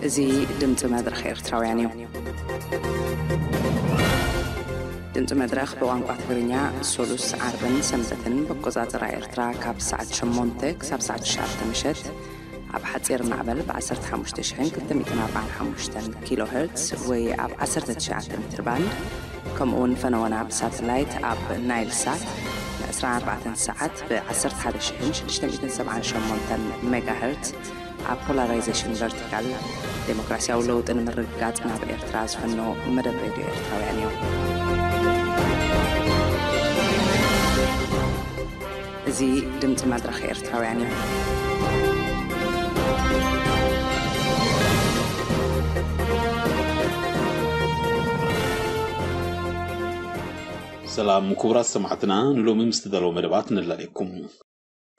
እዚ ድምፂ መድረኽ ኤርትራውያን እዩ። ድምፂ መድረኽ ብቋንቋ ትግርኛ ሶሉስ፣ ዓርብን ሰንበትን ብቆፃፅራ ኤርትራ ካብ ሰዓት ሸሞንተ ክሳብ ሰዓት ትሽዓተ ምሸት ኣብ ሓፂር ማዕበል ብ ዓሰርተ ሓሙሽተ ሽሕን ክልተ ሚእትን ኣርባዓን ሓሙሽተን ኪሎ ሄርትስ ወይ ኣብ ዓሰርተ ትሽዓተ ሜትር ባንድ፣ ከምኡ እውን ፈነወና ብሳተላይት ኣብ ናይል ሳት ን ዕስራን ኣርባዕተን ሰዓት ብ ዓሰርተ ሓደ ሽሕን ሽዱሽተ ሚእትን ሰብዓን ሸሞንተን ሜጋ ሄርትስ ኣብ ፖላራይዜሽን ቨርቲካል፣ ዴሞክራሲያዊ ለውጢ ንምርግጋጽ ናብ ኤርትራ ዝፍኖ መደብ ሬድዮ ኤርትራውያን እዩ። እዚ ድምጺ መድረኽ ኤርትራውያን እዩ። ሰላም ክቡራት ሰማዕትና፣ ንሎሚ ምስ ተዳለወ መደባት ነላልየኩም።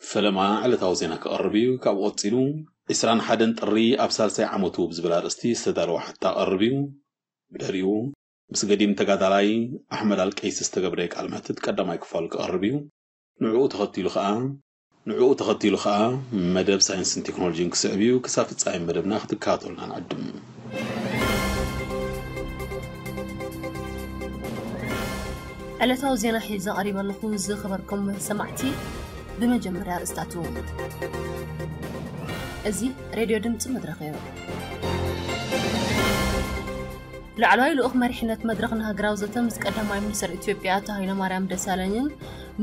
ፈለማ ዕለታዊ ዜና ክቐርብ እዩ። ካብኡ ቀጺሉ፣ ዕስራን ሓደን ጥሪ ኣብ ሳልሳይ ዓመቱ ብዝብል ኣርእስቲ ዝተዳለወ ሓታ ቀርብ እዩ። ብድሕሪኡ፣ ምስ ገዲም ተጋዳላይ ኣሕመድ ኣልቀይሲ ዝተገብረ ቃለ መሕትት ቀዳማይ ክፋሉ ክቐርብ እዩ። ንዕኡ ተኸቲሉ ኸኣ፣ ንዕኡ ተኸቲሉ ኸኣ መደብ ሳይንስን ቴክኖሎጂን ክስዕብ እዩ። ክሳብ ፍጻሜ መደብና ክትከታተሉና ንዕድም። ዕለታዊ ዜና ሒዘ ቀሪበ ኣለኹ ዝኸበርኩም ሰማዕቲ። ብመጀመርያ ኣርእስታቱ። እዚ ሬድዮ ድምፂ መድረኽ እዩ። ላዕለዋይ ልኡኽ መሪሕነት መድረኽ ንሃገራዊ ዘተ ምስ ቀዳማይ ሚኒስትር ኢትዮጵያ ኣቶ ሃይለማርያም ደሳለኝን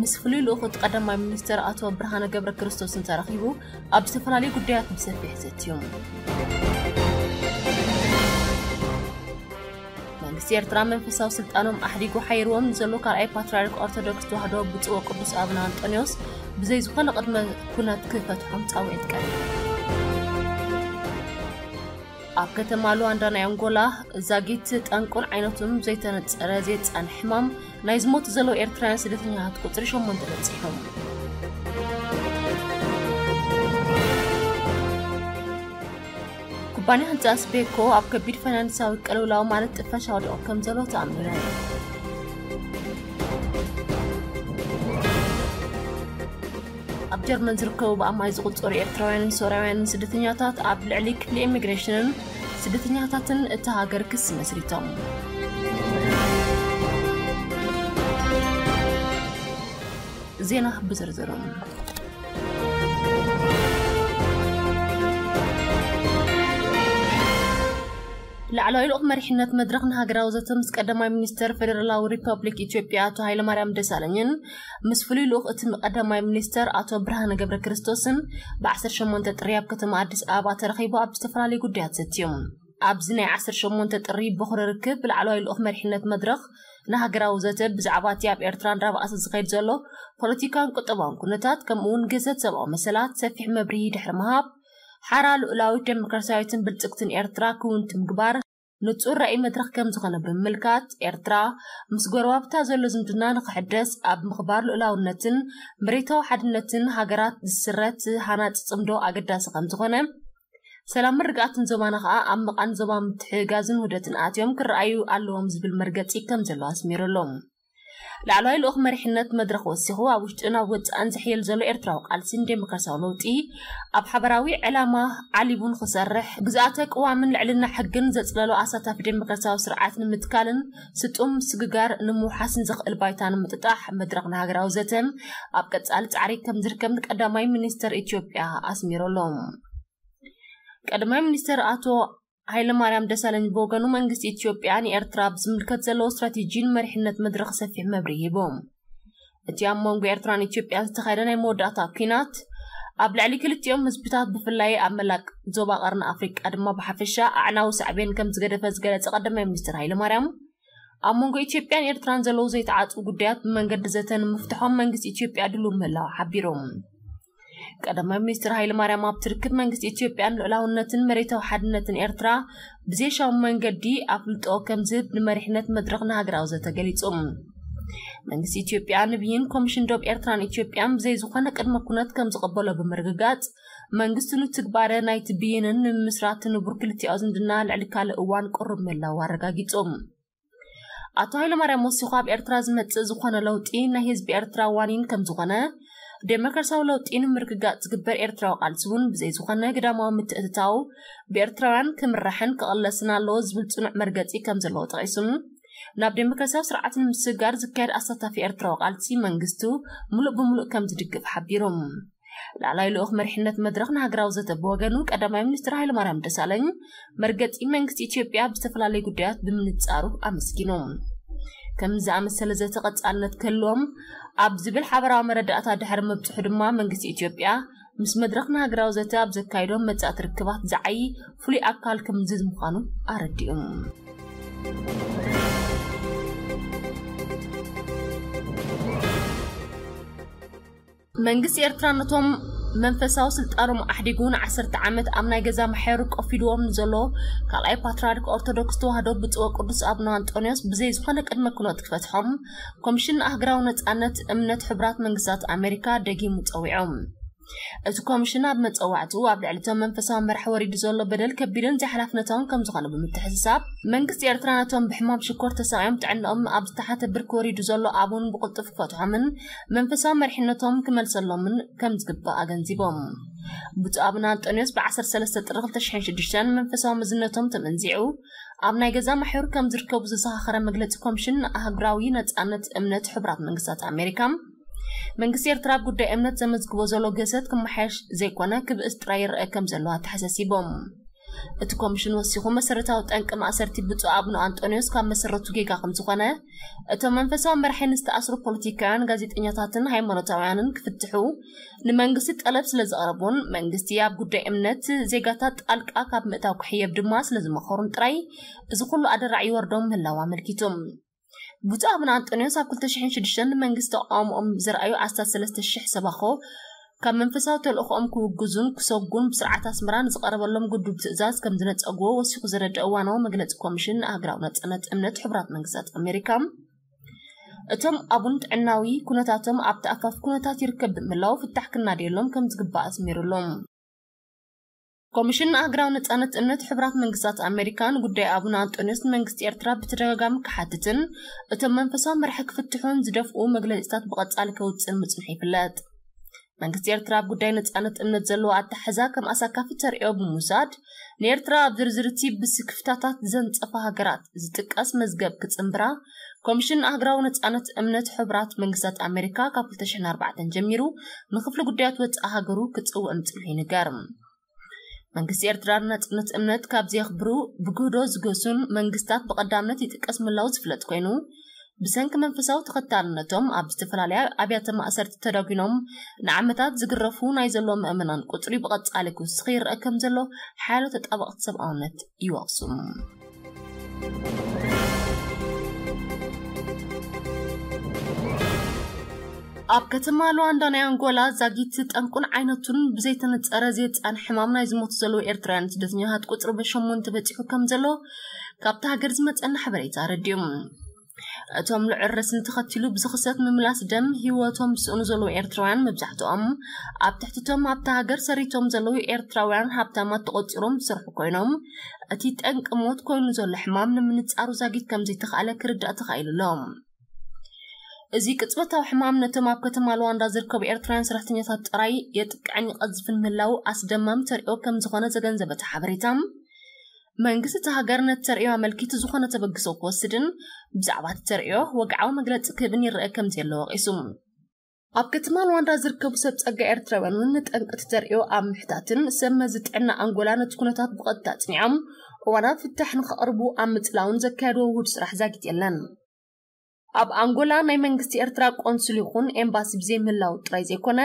ምስ ፍሉይ ልኡኽ እቲ ቀዳማይ ሚኒስትር ኣቶ ብርሃነ ገብረ ክርስቶስን ተራኺቡ ኣብ ዝተፈላለዩ ጉዳያት ብሰፊሕ ዘትዮም። መንግስቲ ኤርትራ መንፈሳዊ ስልጣኖም ኣሕዲጉ ሓይርዎም ንዘሎ ካልኣይ ፓትርያርክ ኦርቶዶክስ ተዋህዶ ብፁዕ ወቅዱስ ኣቡነ ኣንጦንዮስ ብዘይ ዝኾነ ቅድመ ኩነት ክፈትሖም ጻውዒት ቀሪቡ። ኣብ ከተማ ሉዋንዳ ናይ ኣንጎላ ዛጊት ጠንቁን ዓይነቱን ዘይተነጸረ ዘይጻን ሕማም ናይ ዝሞቱ ዘለዉ ኤርትራውያን ስደተኛታት ቁጽሪ ሸሞንተ በጺሑ። ኩባንያ ህንጻ ስቤኮ ኣብ ከቢድ ፋይናንሳዊ ቅልውላው ማለት ጥፈሻ ወዲቑ ከም ዘሎ ተኣሚኑ። ኣብ ጀርመን ዝርከቡ ብኣማይ ዝቑጸሩ ኤርትራውያንን ሶርያውያንን ስደተኛታት ኣብ ልዕሊ ክፍሊ ኢሚግሬሽንን ስደተኛታትን እታ ሃገር ክሲ መስሪቶም። ዜና ብዝርዝሩ። ላዕለዋይ ልኡኽ መሪሕነት መድረኽ ንሃገራዊ ዘተ ምስ ቀዳማይ ሚኒስተር ፌደራላዊ ሪፐብሊክ ኢትዮጵያ ኣቶ ሃይለማርያም ደሳለኝን ምስ ፍሉይ ልኡኽ እቲ ቀዳማይ ሚኒስተር ኣቶ ብርሃነ ገብረ ክርስቶስን ብ ዓሰርተ ሸሞንተ ጥሪ ኣብ ከተማ ኣዲስ ኣበባ ተረኺቡ ኣብ ዝተፈላለዩ ጉዳያት ዘትዮም። ኣብዚ ናይ ዓሰርተ ሸሞንተ ጥሪ በኹሪ ርክብ ላዕለዋይ ልኡኽ መሪሕነት መድረኽ ንሃገራዊ ዘተ ብዛዕባ እቲ ኣብ ኤርትራን ራብኣሰ ዝኸይድ ዘሎ ፖለቲካን ቁጠባውን ኩነታት፣ ከምኡ እውን ግህሰት ሰብኣዊ መሰላት ሰፊሕ መብርሂ ድሕሪ ምሃብ፣ ሓራ ልኡላዊት ዴሞክራሲያዊትን ብልጽግትን ኤርትራ ክውንቲ ምግባር ንጹር ራእይ መድረኽ ከም ዝኾነ ብምምልካት፣ ኤርትራ ምስ ጎረባብታ ዘሎ ዝምድና ንኽሕደስ ኣብ ምኽባር ልኡላውነትን መሬታዊ ሓድነትን ሃገራት ዝስረት ሃናጺ ጽምዶ ኣገዳሲ ከም ዝኾነ፣ ሰላምን ርግኣትን ዞባና ከኣ ኣብ ምቓን ዞባ ምትሕግጋዝን ውህደትን ኣትዮም ክረኣዩ ኣለዎም ዝብል መርገጺ ከም ዘሎ ኣስሚሩ ኣሎ። ላዕለዋይ ልኡኽ መሪሕነት መድረኽ ወሲኹ፣ ኣብ ውሽጥን ኣብ ወጻእን ዝሕየል ዘሎ ኤርትራዊ ቃልሲን ዴሞክራሲያዊ ለውጢ ኣብ ሓበራዊ ዕላማ ዓሊቡ ንኽሰርሕ፣ ግዝኣተ ቅዋምን ልዕልና ሕግን ዘጽለሎ ኣሳታፊ ዴሞክራሲያዊ ስርዓት ንምትካልን ስጡም ስግጋር ንምውሓስን ዘኽእል ባይታ ንምጥጣሕ መድረኽ ንሃገራዊ ዘተ ኣብ ቀጻሊ ጻዕሪ ከም ዝርከብ ቀዳማይ ሚኒስተር ኢትዮጵያ ኣስሚሩ ኣሎ። ቀዳማይ ሚኒስተር ኣቶ ሃይለማርያም ደሳለኝ ብወገኑ፣ መንግስቲ ኢትዮጵያ ንኤርትራ ብዝምልከት ዘለዎ ስትራቴጂን መሪሕነት መድረኽ ሰፊሕ መብርሂ ሂቡ። እቲ ኣብ መንጎ ኤርትራን ኢትዮጵያን ዝተኻየደ ናይ መወዳእታ ኲናት ኣብ ልዕሊ ክልቲኦም ህዝብታት ብፍላይ ኣብ መላእ ዞባ ቀርኒ ኣፍሪቃ ድማ ብሓፈሻ ኣዕናዊ ሳዕቤን ከም ዝገደፈ ዝገለጸ ቀዳማይ ሚኒስትር ሃይለማርያም፣ ኣብ መንጎ ኢትዮጵያን ኤርትራን ዘለዉ ዘይተዓጽዉ ጉዳያት ብመንገዲ ዘተ ንምፍትሖም መንግስቲ ኢትዮጵያ ድሉው ምህላዉ ሓቢሩ። ቀዳማይ ሚኒስትር ሃይለማርያም ኣብቲ ርክብ መንግስቲ ኢትዮጵያን ልኡላውነትን መሬታዊ ሓድነትን ኤርትራ ብዘይሻሙ መንገዲ ኣፍልጦ ከም ዝህብ ንመሪሕነት መድረኽ ንሃገራዊ ዘተ ገሊጹ። መንግስቲ ኢትዮጵያ ንብይን ኮሚሽን ዶብ ኤርትራን ኢትዮጵያን ብዘይ ዝኾነ ቅድመ ኩነት ከም ዝቕበሎ ብምርግጋጽ፣ መንግስቱ ንትግባረ ናይቲ ብይንን ንምምስራት ንቡር ክልቲኣዊ ዝምድና ልዕሊ ካልእ እዋን ቅሩብ ምህላዉ ኣረጋጊጹ። ኣቶ ሃይለማርያም ወሲኹ፣ ኣብ ኤርትራ ዝመጽእ ዝኾነ ለውጢ ናይ ህዝቢ ኤርትራ ዋኒን ከም ዝኾነ፣ ዴሞክራሲያዊ ለውጢ ንምርግጋጽ ዝግበር ኤርትራዊ ቃልሲ እውን ብዘይ ዝኾነ ግዳማዊ ምትእትታው ብኤርትራውያን ክምራሕን ክቕለስን ኣለዎ ዝብል ጽኑዕ መርገጺ ከም ዘለዎ ጠቒሱ፣ ናብ ዴሞክራሲያዊ ስርዓት ንምስግጋር ዝካየድ ኣሳታፊ ኤርትራዊ ቃልሲ መንግስቱ ምሉእ ብምሉእ ከም ዝድግፍ ሓቢሩ። ላዕላይ ልኡኽ መሪሕነት መድረኽ ንሃገራዊ ዘተ ብወገኑ ቀዳማይ ሚኒስትር ሃይለማርያም ደሳለኝ መርገጺ መንግስቲ ኢትዮጵያ ኣብ ዝተፈላለዩ ጉዳያት ብምንጻሩ ኣመስጊኑ። ከም ዝኣመሰለ ዘተ ቀጻልነት ክህልዎም ኣብ ዝብል ሓበራዊ መረዳእታ ድሕሪ ምብጽሑ ድማ መንግስቲ ኢትዮጵያ ምስ መድረኽ ንሃገራዊ ዘተ ኣብ ዘካይዶ መጻእቲ ርክባት ዝዓይ ፍሉይ ኣካል ክምዝዝ ምዃኑ ኣረዲኡ። መንግስቲ ኤርትራ ነቶም መንፈሳዊ ስልጣኖም ኣሕዲጉ ንዓሰርተ ዓመት ኣብ ናይ ገዛ መሓየሩ ቆፊድዎም ንዘሎ ካልኣይ ፓትርያርክ ኦርቶዶክስ ተዋህዶ ብፁዕ ወቅዱስ ኣቡነ ኣንጦንዮስ ብዘይ ዝኾነ ቅድመ ኩነት ክፈትሖም ኮሚሽን ኣህግራዊ ነጻነት እምነት ሕቡራት መንግስታት ኣሜሪካ ደጊሙ ጸዊዖም። እቲ ኮሚሽን ኣብ መጸዋዕቱ ኣብ ልዕሊ እቶም መንፈሳዊ መራሕ ወሪዱ ዘሎ በደል ከቢድን ዘይሓላፍነታውን ከም ዝኾነ ብምትሕስሳብ መንግስቲ ኤርትራ ነቶም ብሕማም ሽኮር ተሳቂዮም ጥዕናኦም ኣብ ዝተሓተ ብርኪ ወሪዱ ዘሎ ኣቡን ብቕልጡፍ ክፈትሖምን መንፈሳዊ መሪሕነቶም ክመልሰሎምን ከም ዝግባእ ኣገንዚቦም። ብፁዕ ኣቡነ ኣንጦንዮስ ብ13 ጥሪ ክልተ ሽሕን ሽዱሽተን መንፈሳዊ መዝነቶም ተመንዚዑ ኣብ ናይ ገዛ ማሕዩር ከም ዝርከቡ ዘዘኻኸረ መግለጺ ኮሚሽን ኣህጉራዊ ነጻነት እምነት ሕቡራት መንግስታት ኣሜሪካ መንግስቲ ኤርትራ ኣብ ጉዳይ እምነት ዘመዝግቦ ዘሎ ገሰት ክመሓየሽ ዘይኮነ ክብእስ ጥራይ ይረአ ከም ዘሎ ኣተሓሳሲቦም። እቲ ኮሚሽን ወሲኹ መሰረታዊ ጠንቂ ማእሰርቲ ብፁዕ ኣቡነ ኣንጦንዮስ ካብ መሰረቱ ጌጋ ከም ዝኾነ፣ እቶም መንፈሳዊ መራሒ ንዝተኣስሩ ፖለቲካውያን፣ ጋዜጠኛታትን ሃይማኖታውያንን ክፍትሑ ንመንግስቲ ጠለብ ስለ ዘቕረቡን መንግስቲ ኣብ ጉዳይ እምነት ዜጋታት ጣልቃ ካብ ምእታው ክሕየብ ድማ ስለ ዝመኸሩን ጥራይ እዚ ኩሉ ኣደራዕ ይወርዶም ምህላው ኣመልኪቱ። ብፁዕ ኣቡነ ኣንጦንዮስ ኣብ ክልተ ሽሕን ሽዱሽተን ንመንግስቲ ተቃውሞኦም ዘርኣዩ ኣስታት ሰለስተ ሽሕ ሰባኾ ካብ መንፈሳዊ ተልእኾኦም ክውግዙን ክሰጉን ብስርዓት ኣስመራ ንዝቐረበሎም ግዱድ ትእዛዝ ከም ዝነጸግዎ ወሲኹ ዘረድኦ እዋናዊ መግለጺ ኮሚሽን ኣህግራዊ ነጻነት እምነት ሕቡራት መንግስታት ኣሜሪካ፣ እቶም ኣቡን ጥዕናዊ ኩነታቶም ኣብ ተኣፋፍ ኩነታት ይርከብ ብምህላው ፍታሕ ክናደየሎም ከም ዝግባእ ኣስሚሩሎም። ኮሚሽን ኣህግራዊ ነጻነት እምነት ሕቡራት መንግስታት ኣሜሪካ ንጉዳይ ኣቡነ ኣንጦንዮስ ንመንግስቲ ኤርትራ ብተደጋጋሚ ክሓትትን እቶም መንፈሳዊ መራሒ ክፍትሑን ዝደፍኡ መግለጺታት ብቐጻሊ ከውጽእን ምጽንሑ ይፍለጥ። መንግስቲ ኤርትራ ኣብ ጉዳይ ነጻነት እምነት ዘለዎ ኣተሓሕዛ ከም ኣሳካፊ ተርእዮ ብምውሳድ ንኤርትራ ኣብ ዝርዝር እቲ ብስክፍታታት ዘንጸፋ ሃገራት ዝጥቀስ መዝገብ ክጽንብራ ኮሚሽን ኣህግራዊ ነጻነት እምነት ሕቡራት መንግስታት ኣሜሪካ ካብ ክልተ ሽሕን ኣርባዕተን ጀሚሩ ንክፍሊ ጉዳያት ወጻኢ ሃገሩ ክጽውዕ ምጽንሑ ይንገር። መንግስቲ ኤርትራ ናጽነት እምነት ካብ ዘየኽብሩ ብግህዶ ዝገሱን መንግስታት ብቐዳምነት ይጥቀስ ምላው ዝፍለጥ ኮይኑ ብሰንኪ መንፈሳዊ ተኸታልነቶም ኣብ ዝተፈላለያ ኣብያተ ማእሰርቲ ተዳጒኖም ንዓመታት ዝግረፉ ናይ ዘሎ ምእመናን ቁጽሪ ብቐጻሊ ክውስኽ ይረአ ከም ዘሎ ሓያሎ ተጣበቕቲ ሰብኣውነት ይወቕሱ። ኣብ ከተማ ሉዋንዳ ናይ ኣንጎላ ዛጊት ጠንቁን ዓይነቱን ብዘይተነጸረ ዘየጻን ሕማም ናይ ዝሞቱ ዘለዉ ኤርትራውያን ስደተኛታት ቁጽሪ ብሸሞንተ በጺሑ ከም ዘሎ ካብቲ ሃገር ዝመጸና ሓበሬታ ኣረዲኡ። እቶም ልዑል ረስኒ ተኸቲሉ ብዝኽሰት ምምላስ ደም ህይወቶም ዝስእኑ ዘለዉ ኤርትራውያን መብዛሕትኦም ኣብ ትሕቲቶም ኣብታ ሃገር ሰሪቶም ዘለዉ ኤርትራውያን ሃብታማት ተቖጺሮም ዝሰርሑ ኮይኖም እቲ ጠንቂ ሞት ኮይኑ ዘሎ ሕማም ንምንጻሩ ዛጊት ከም ዘይተኻእለ ክርዳእ ተኻኢሉ ኣሎ። እዚ ቅጽበታዊ ሕማም ነቶም ኣብ ከተማ ሉዋንዳ ዝርከቡ ኤርትራውያን ሰራሕተኛታት ጥራይ የጥቅዕን ይቐዝፍን ምህላው ኣስደማሚ ተርእዮ ከም ዝኾነ ዘገንዘበ እቲ ሓበሬታ መንግስቲ እቲ ሃገር ነቲ ተርእዮ ኣመልኪቱ ዝኾነ ተበግሶ ክወስድን ብዛዕባ እቲ ተርእዮ ወግዓዊ መግለጺ ክህብን ይረአ ከም ዘሎ ወቒሱ። ኣብ ከተማ ሉዋንዳ ዝርከቡ ሰብ ጸጋ ኤርትራውያን እውን ንጠንቂ እቲ ተርእዮ ኣብ ምሕታትን ሰብ መዚ ጥዕና ኣንጎላ ነቲ ኩነታት ብቐጥታ ኣጽኒዖም እዋናዊ ፍታሕ ንኸቕርቡ ኣብ ምጽላውን ዘካየድዎ ውሁድ ስራሕ ዛጊት የለን። ኣብ ኣንጎላ ናይ መንግስቲ ኤርትራ ቆንስል ይኹን ኤምባሲ ብዘይምህላው ጥራይ ዘይኮነ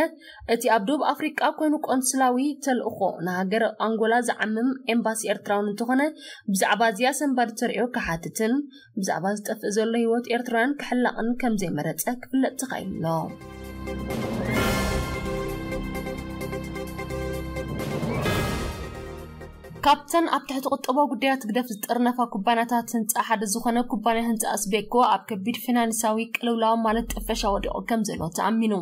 እቲ ኣብ ደቡብ ኣፍሪቃ ኮይኑ ቆንስላዊ ተልእኾ ንሃገር ኣንጎላ ዝዓምም ኤምባሲ ኤርትራውን እንተኾነ ብዛዕባ እዚ ኣሰንባዲ ተርእዮ ክሓትትን ብዛዕባ ዝጠፍእ ዘሎ ህይወት ኤርትራውያን ክሕላቕን ከም ዘይመረጸ ክፍለጥ ተኻኢሉ ኣሎ። ካብተን ኣብ ትሕቲ ቁጠባዊ ጉዳያት ግደፍ ዝጥርነፋ ኩባንያታት ህንፃ ሓደ ዝኾነ ኩባንያ ህንፃ ኣስቤኮ ኣብ ከቢድ ፊናንሳዊ ቅልውላው ማለት ጥፈሻ ወዲቑ ከም ዘሎ ተኣሚኑ።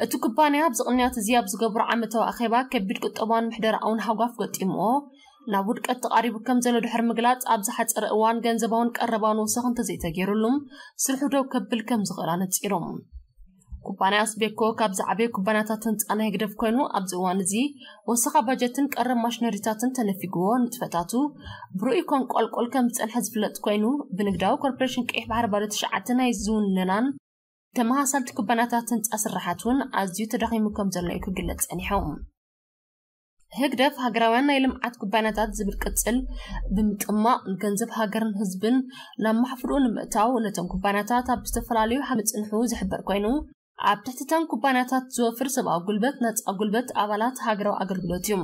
እቲ ኩባንያ ኣብዚ ቅንያት እዚ ኣብ ዝገብሮ ዓመታዊ ኣኼባ ከቢድ ቁጠባውን ምሕደራውን ሃጓፍ ገጢምዎ ናብ ውድቀት ተቓሪቡ ከም ዘሎ ድሕሪ ምግላፅ ኣብ ዝሓፀረ እዋን ገንዘባውን ቀረባውን ወሰኽ እንተዘይተገይሩሉ ስርሑ ደው ከብል ከም ዝኽእል ኣነፂሩ። ኩባንያ ኣስቤኮ ካብ ዝዓበዩ ኩባንያታት ህንፃ ናይ ህግደፍ ኮይኑ፣ ኣብዚ እዋን እዚ ወሰኻ ባጀትን ቀረብ ማሽነሪታትን ተነፊግዎ ንጥፈታቱ ብርኡይ ኮንቆልቆል ከም ዝፀንሐ ዝፍለጥ ኮይኑ፣ ብንግዳዊ ኮርፖሬሽን ቀይሕ ባሕሪ ባዶ ትሽዓተ ናይ ዝውንናን ተመሳሳልቲ ኩባንያታት ህንፃ ስራሓት እውን ኣዝዩ ተዳኺሙ ከም ዘሎ እዩ ክግለጽ ጸኒሑ። ህግደፍ ሃገራውያን ናይ ልምዓት ኩባንያታት ዝብል ቅጽል ብምጥማቕ፣ ንገንዘብ ሃገርን ህዝብን ናብ ማሕፍርኡ ንምእታው፣ ነቶም ኩባንያታት ኣብ ዝተፈላለዩ ሓ ምጽንሑ ዝሕበር ኮይኑ፣ ኣብ ትሕቲ እተን ኩባንያታት ዝወፍር ሰብኣዊ ጉልበት፣ ነጻ ጉልበት ኣባላት ሃገራዊ ኣገልግሎት እዩ።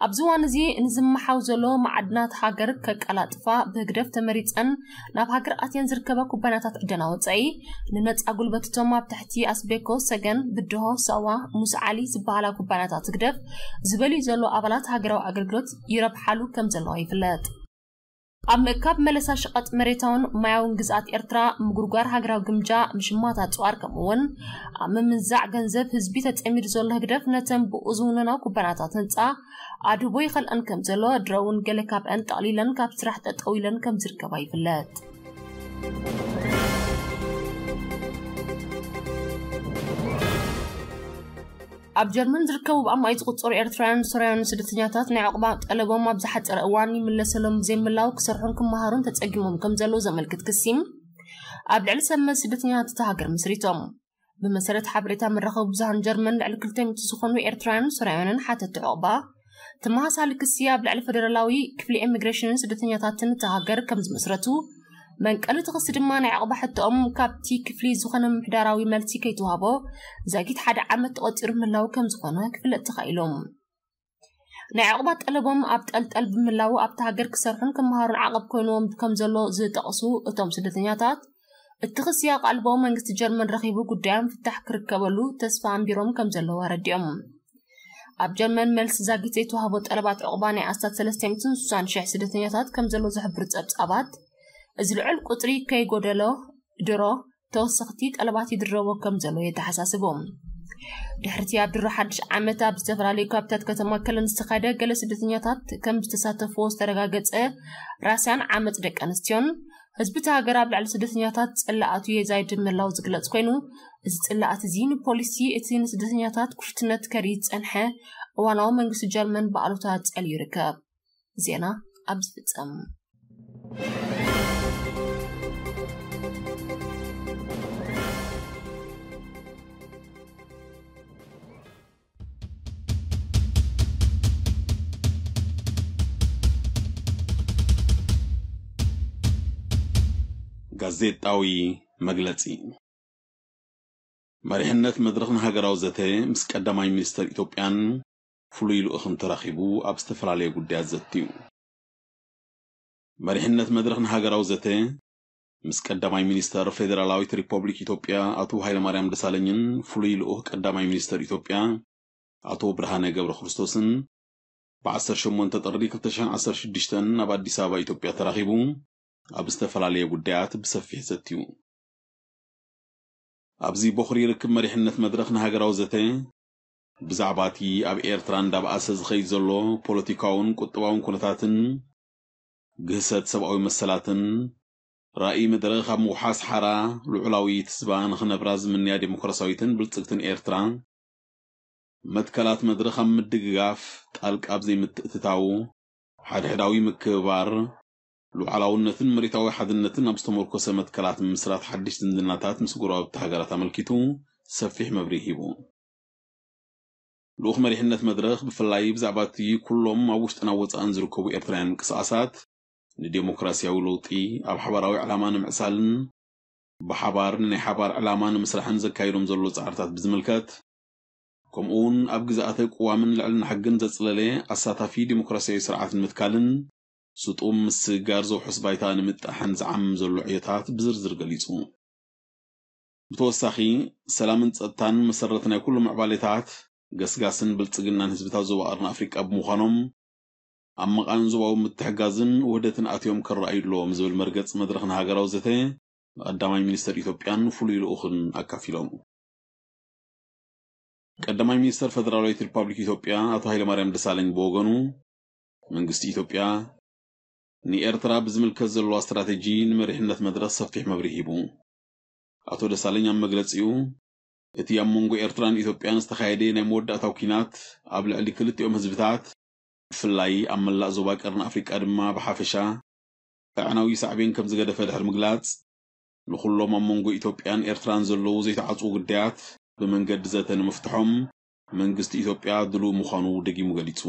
ኣብዚ እዋን እዚ ንዝመሓው ዘሎ መዓድናት ሃገር ከቀላጥፋ ብህግደፍ ተመሪጸን ናብ ሃገር ኣትየን ዝርከባ ኩባንያታት ዕደና ወጻኢ፣ ንነጻ ጉልበት እቶም ኣብ ትሕቲ ኣስቤኮ፣ ሰገን፣ ብድሆ፣ ሳዋ፣ ሙስ ዓሊ ዝበሃላ ኩባንያታት ህግደፍ ዝበልዩ ዘሎ ኣባላት ሃገራዊ ኣገልግሎት ይረብሓሉ ከም ዘለዋ ይፍለጥ። ኣብ ምእካብ መለሳ ሸቐጥ መሬታውን ማያውን ግዝኣት ኤርትራ፣ ምጉርጓር ሃገራዊ ግምጃ፣ ምሽማት ኣጽዋር፣ ከምኡ'ውን ኣብ ምምንዛዕ ገንዘብ ህዝቢ ተጸሚዱ ዘሎ ህግደፍ፣ ነተን ብኡ ዝውነና ኩባንያታት ህንጻ ኣድህቦ ይኸልአን ከም ዘሎ፣ ድሮ እውን ገለ ካብአን ጠቕሊለን ካብ ስራሕ ጠጠው ኢለን ከም ዝርከባ ይፍለጥ። ኣብ ጀርመን ዝርከቡ ብኣማኢት ዝቑጸሩ ኤርትራውያን ሶርያውያን ስደተኛታት ናይ ዕቑባ ጠለቦም ኣብ ዝሓጸረ እዋን ይምለሰሎም ብዘይምላው ክሰርሑን ክመሃሩን ተጸጊሞም ከም ዘለዉ ዘመልክት ክሲ ኣብ ልዕሊ ሰብ መዚ ስደተኛታት እታ ሃገር መስሪቶም። ብመሰረት ሓበሬታ መራኸቢ ብዙሃን ጀርመን፣ ልዕሊ ክልተ ሚእቲ ዝኾኑ ኤርትራውያንን ሶርያውያንን ሓተቲ ዕቑባ ተመሳሳሊ ክሲ ኣብ ልዕሊ ፈደራላዊ ክፍሊ ኢሚግሬሽንን ስደተኛታትን እታ ሃገር ከም ዝመስረቱ፣ መንቀሊ እቲ ክሲ ድማ ናይ ዕቑባ ሕቶኦም ካብቲ ክፍሊ ዝኾነ ምምሕዳራዊ መልሲ ከይተዋህቦ ዛጊት ሓደ ዓመት ተቖጺሩ ምህላው ከም ዝኾነ ክፍለጥ ተኻኢሉ። ናይ ዕቑባ ጠለቦም ኣብ ጠልጠል ብምህላው ኣብቲ ሃገር ክሰርሑን ክመሃሩን ዓቐብ ኮይንዎም ከም ዘሎ ዝጠቕሱ እቶም ስደተኛታት፣ እቲ ክሲ ኣቓልቦ መንግስቲ ጀርመን ረኺቡ ጉዳዮም ፍታሕ ክርከበሉ ተስፋ ኣንቢሮም ከም ዘለዉ ኣረዲኦም። ኣብ ጀርመን መልሲ ዛጊት ዘይተዋህቦ ጠለባት ዕቑባ ናይ ኣስታት ሰለስተ ሚእትን ስሳን ሽሕ ስደተኛታት ከም ዘሎ ዝሕብሩ ጸብጻባት፣ እዚ ልዑል ቁጽሪ ከይጎደሎ ድሮ ተወሰኽቲ ጠለባት ይድረቦ ከም ዘሎ የተሓሳስቡ። ድሕርቲ ኣብ ድሮ ሓድሽ ዓመት ኣብ ዝተፈላለዩ ከባብታት ከተማ ከለን ዝተኻየደ ገለ ስደተኛታት ከም ዝተሳተፍዎ ዝተረጋገጸ ራስያን ዓመጽ ደቂ ኣንስትዮን፣ ህዝቢ እቲ ሃገር ኣብ ልዕሊ ስደተኛታት ጽላኣቱ የዛይድ ምህላው ዝግለጽ ኮይኑ፣ እዚ ጽላኣት እዚ ንፖሊሲ እቲ ንስደተኛታት ኩሽትነት ከርኢ ዝጸንሐ እዋናዊ መንግስቲ ጀርመን ብኣሉታ ጸልዩ ይርከብ። ዜና ኣብ ዝፍጸም። ጋዜጣዊ መግለጺ። መሪሕነት መድረኽ ንሃገራዊ ዘተ ምስ ቀዳማይ ሚኒስተር ኢትዮጵያን ፍሉይ ልኡኽን ተራኺቡ ኣብ ዝተፈላለየ ጉዳያት ዘትዩ። መሪሕነት መድረኽ ንሃገራዊ ዘተ ምስ ቀዳማይ ሚኒስተር ፌዴራላዊት ሪፐብሊክ ኢትዮጵያ ኣቶ ሃይለማርያም ደሳለኝን ፍሉይ ልኡኽ ቀዳማይ ሚኒስተር ኢትዮጵያ ኣቶ ብርሃነ ገብረ ክርስቶስን ብ ዓሰርተ ሸሞንተ ጥሪ ክልተ ሽሕን ዓሰርተ ሽዱሽተን ኣብ ኣዲስ ኣበባ ኢትዮጵያ ተራኺቡ ኣብ ዝተፈላለየ ጉዳያት ብሰፊሕ ዘትዩ። ኣብዚ ቦኽሪ ርክብ መሪሕነት መድረኽ ንሃገራዊ ዘተ ብዛዕባ እቲ ኣብ ኤርትራ እንዳበኣሰ ዝኸይድ ዘሎ ፖለቲካውን ቁጠባውን ኩነታትን ግህሰት ሰብኣዊ መሰላትን ራእይ መድረኽ ኣብ ምውሓስ ሓራ ልዑላዊት ህዝባ ንኽነብራ ዝምንያ ዴሞክራሲያዊትን ብልጽግትን ኤርትራ መትከላት መድረኽ ኣብ ምድግጋፍ ጣልቃ ኣብ ዘይምትእትታው፣ ሓድሕዳዊ ምክብባር፣ ሉዓላውነትን መሬታዊ ሓድነትን ኣብ ዝተመርኮሰ መትከላት ምምስራት ሓድሽ ዝምድናታት ምስ ጎረባብቲ ሃገራት ኣመልኪቱ ሰፊሕ መብርሂ ሂቡ። ልኡኽ መሪሕነት መድረኽ ብፍላይ ብዛዕባ እቲ ኩሎም ኣብ ውሽጥን ኣብ ወጻእን ዝርከቡ ኤርትራውያን ምንቅስቓሳት ንዴሞክራሲያዊ ለውጢ ኣብ ሓባራዊ ዕላማ ንምዕሳልን ብሓባር ንናይ ሓባር ዕላማ ንምስራሕን ዘካይዶም ዘሎ ጻዕርታት ብዝምልከት፣ ከምኡውን ኣብ ግዝኣተ ቅዋምን ልዕልና ሕግን ዘጽለለ ኣሳታፊ ዴሞክራሲያዊ ስርዓት ንምትካልን ስጡም ምስግጋር ዘውሕስ ባይታ ንምጣሕን ዝዓምም ዘሎ ዕዮታት ብዝርዝር ገሊጹ። ብተወሳኺ፣ ሰላምን ጸጥታን መሰረት ናይ ኩሉ ምዕባሌታት፣ ገስጋስን ብልጽግናን ህዝብታት ዞባ ቀርኒ ኣፍሪቃ ብምዃኖም፣ ኣብ መቓን ዞባዊ ምትሕጋዝን ውህደትን ኣትዮም ክረኣዩ ኣለዎም ዝብል መርገጺ መድረኽ ንሃገራዊ ዘተ ንቀዳማይ ሚኒስተር ኢትዮጵያን ፍሉይ ልኡኽን ኣካፊሎም። ቀዳማይ ሚኒስተር ፈደራላዊት ሪፓብሊክ ኢትዮጵያ ኣቶ ሃይለማርያም ደሳለኝ ብወገኑ፣ መንግስቲ ኢትዮጵያ ንኤርትራ ብዝምልከት ዘለዋ ስትራተጂ ንመሪሕነት መድረኽ ሰፊሕ መብርሂ ሂቡ። ኣቶ ደሳለኝ ኣብ መግለጺኡ፣ እቲ ኣብ መንጎ ኤርትራን ኢትዮጵያን ዝተኻየደ ናይ መወዳእታዊ ኲናት ኣብ ልዕሊ ክልቲኦም ህዝብታት፣ ብፍላይ ኣብ መላእ ዞባ ቀርኒ ኣፍሪቃ ድማ ብሓፈሻ፣ ኣዕናዊ ሳዕቤን ከም ዝገደፈ ድሕሪ ምግላጽ፣ ንኹሎም ኣብ መንጎ ኢትዮጵያን ኤርትራን ዘለዉ ዘይተዓጽዉ ጉዳያት ብመንገዲ ዘተ ንምፍትሖም መንግስቲ ኢትዮጵያ ድሉው ምዃኑ ደጊሙ ገሊጹ።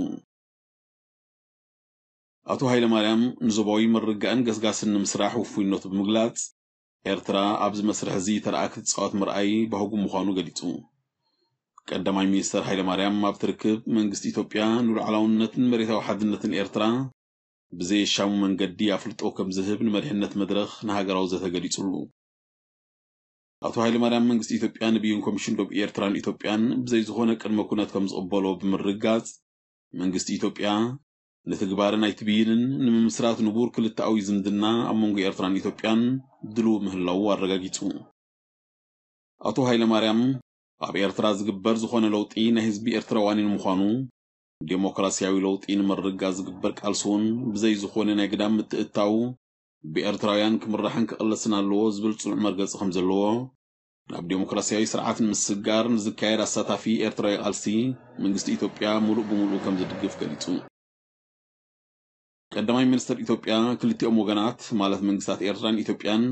ኣቶ ሃይለማርያም ንዞባዊ ምርግጋእን ገስጋስን ንምስራሕ ውፉይነቱ ብምግላጽ፣ ኤርትራ ኣብዚ መስርሕ እዚ ተረኣ ክትጻወት ምርኣይ ባህጉ ምዃኑ ገሊጹ። ቀዳማይ ሚኒስተር ሃይለማርያም ኣብቲ ርክብ፣ መንግስቲ ኢትዮጵያ ንሉዓላውነትን መሬታዊ ሓድነትን ኤርትራ ብዘየሻሙ መንገዲ ኣፍልጦ ከም ዝህብ ንመሪሕነት መድረኽ ንሃገራዊ ዘተ ገሊጹሉ። ኣቶ ሃይለማርያም መንግስቲ ኢትዮጵያ ንብይን ኮሚሽን ዶብ ኤርትራን ኢትዮጵያን ብዘይ ዝኾነ ቅድመ ኩነት ከም ዝቕበሎ ብምርጋጽ፣ መንግስቲ ኢትዮጵያ ንትግባረ ናይቲ ብይንን ንምምስራት ንቡር ክልተኣዊ ዝምድና ኣብ መንጎ ኤርትራን ኢትዮጵያን ድሉው ምህላዉ ኣረጋጊጹ። ኣቶ ሃይለማርያም፣ ኣብ ኤርትራ ዝግበር ዝኾነ ለውጢ ናይ ህዝቢ ኤርትራ ዋኒን ምዃኑ፣ ዴሞክራሲያዊ ለውጢ ንምርግጋጽ ዝግበር ቃልሲ እውን ብዘይ ዝኾነ ናይ ግዳም ምትእትታው ብኤርትራውያን ክምራሕን ክቕለስን ኣለዎ ዝብል ጽኑዕ መርገጺ ከም ዘለዎ፣ ናብ ዴሞክራሲያዊ ስርዓት ንምስግጋር ንዝካየድ ኣሳታፊ ኤርትራዊ ቃልሲ መንግስቲ ኢትዮጵያ ምሉእ ብምሉእ ከም ዝድግፍ ገሊጹ። ቀዳማይ ሚኒስተር ኢትዮጵያ፣ ክልቲኦም ወገናት ማለት መንግስታት ኤርትራን ኢትዮጵያን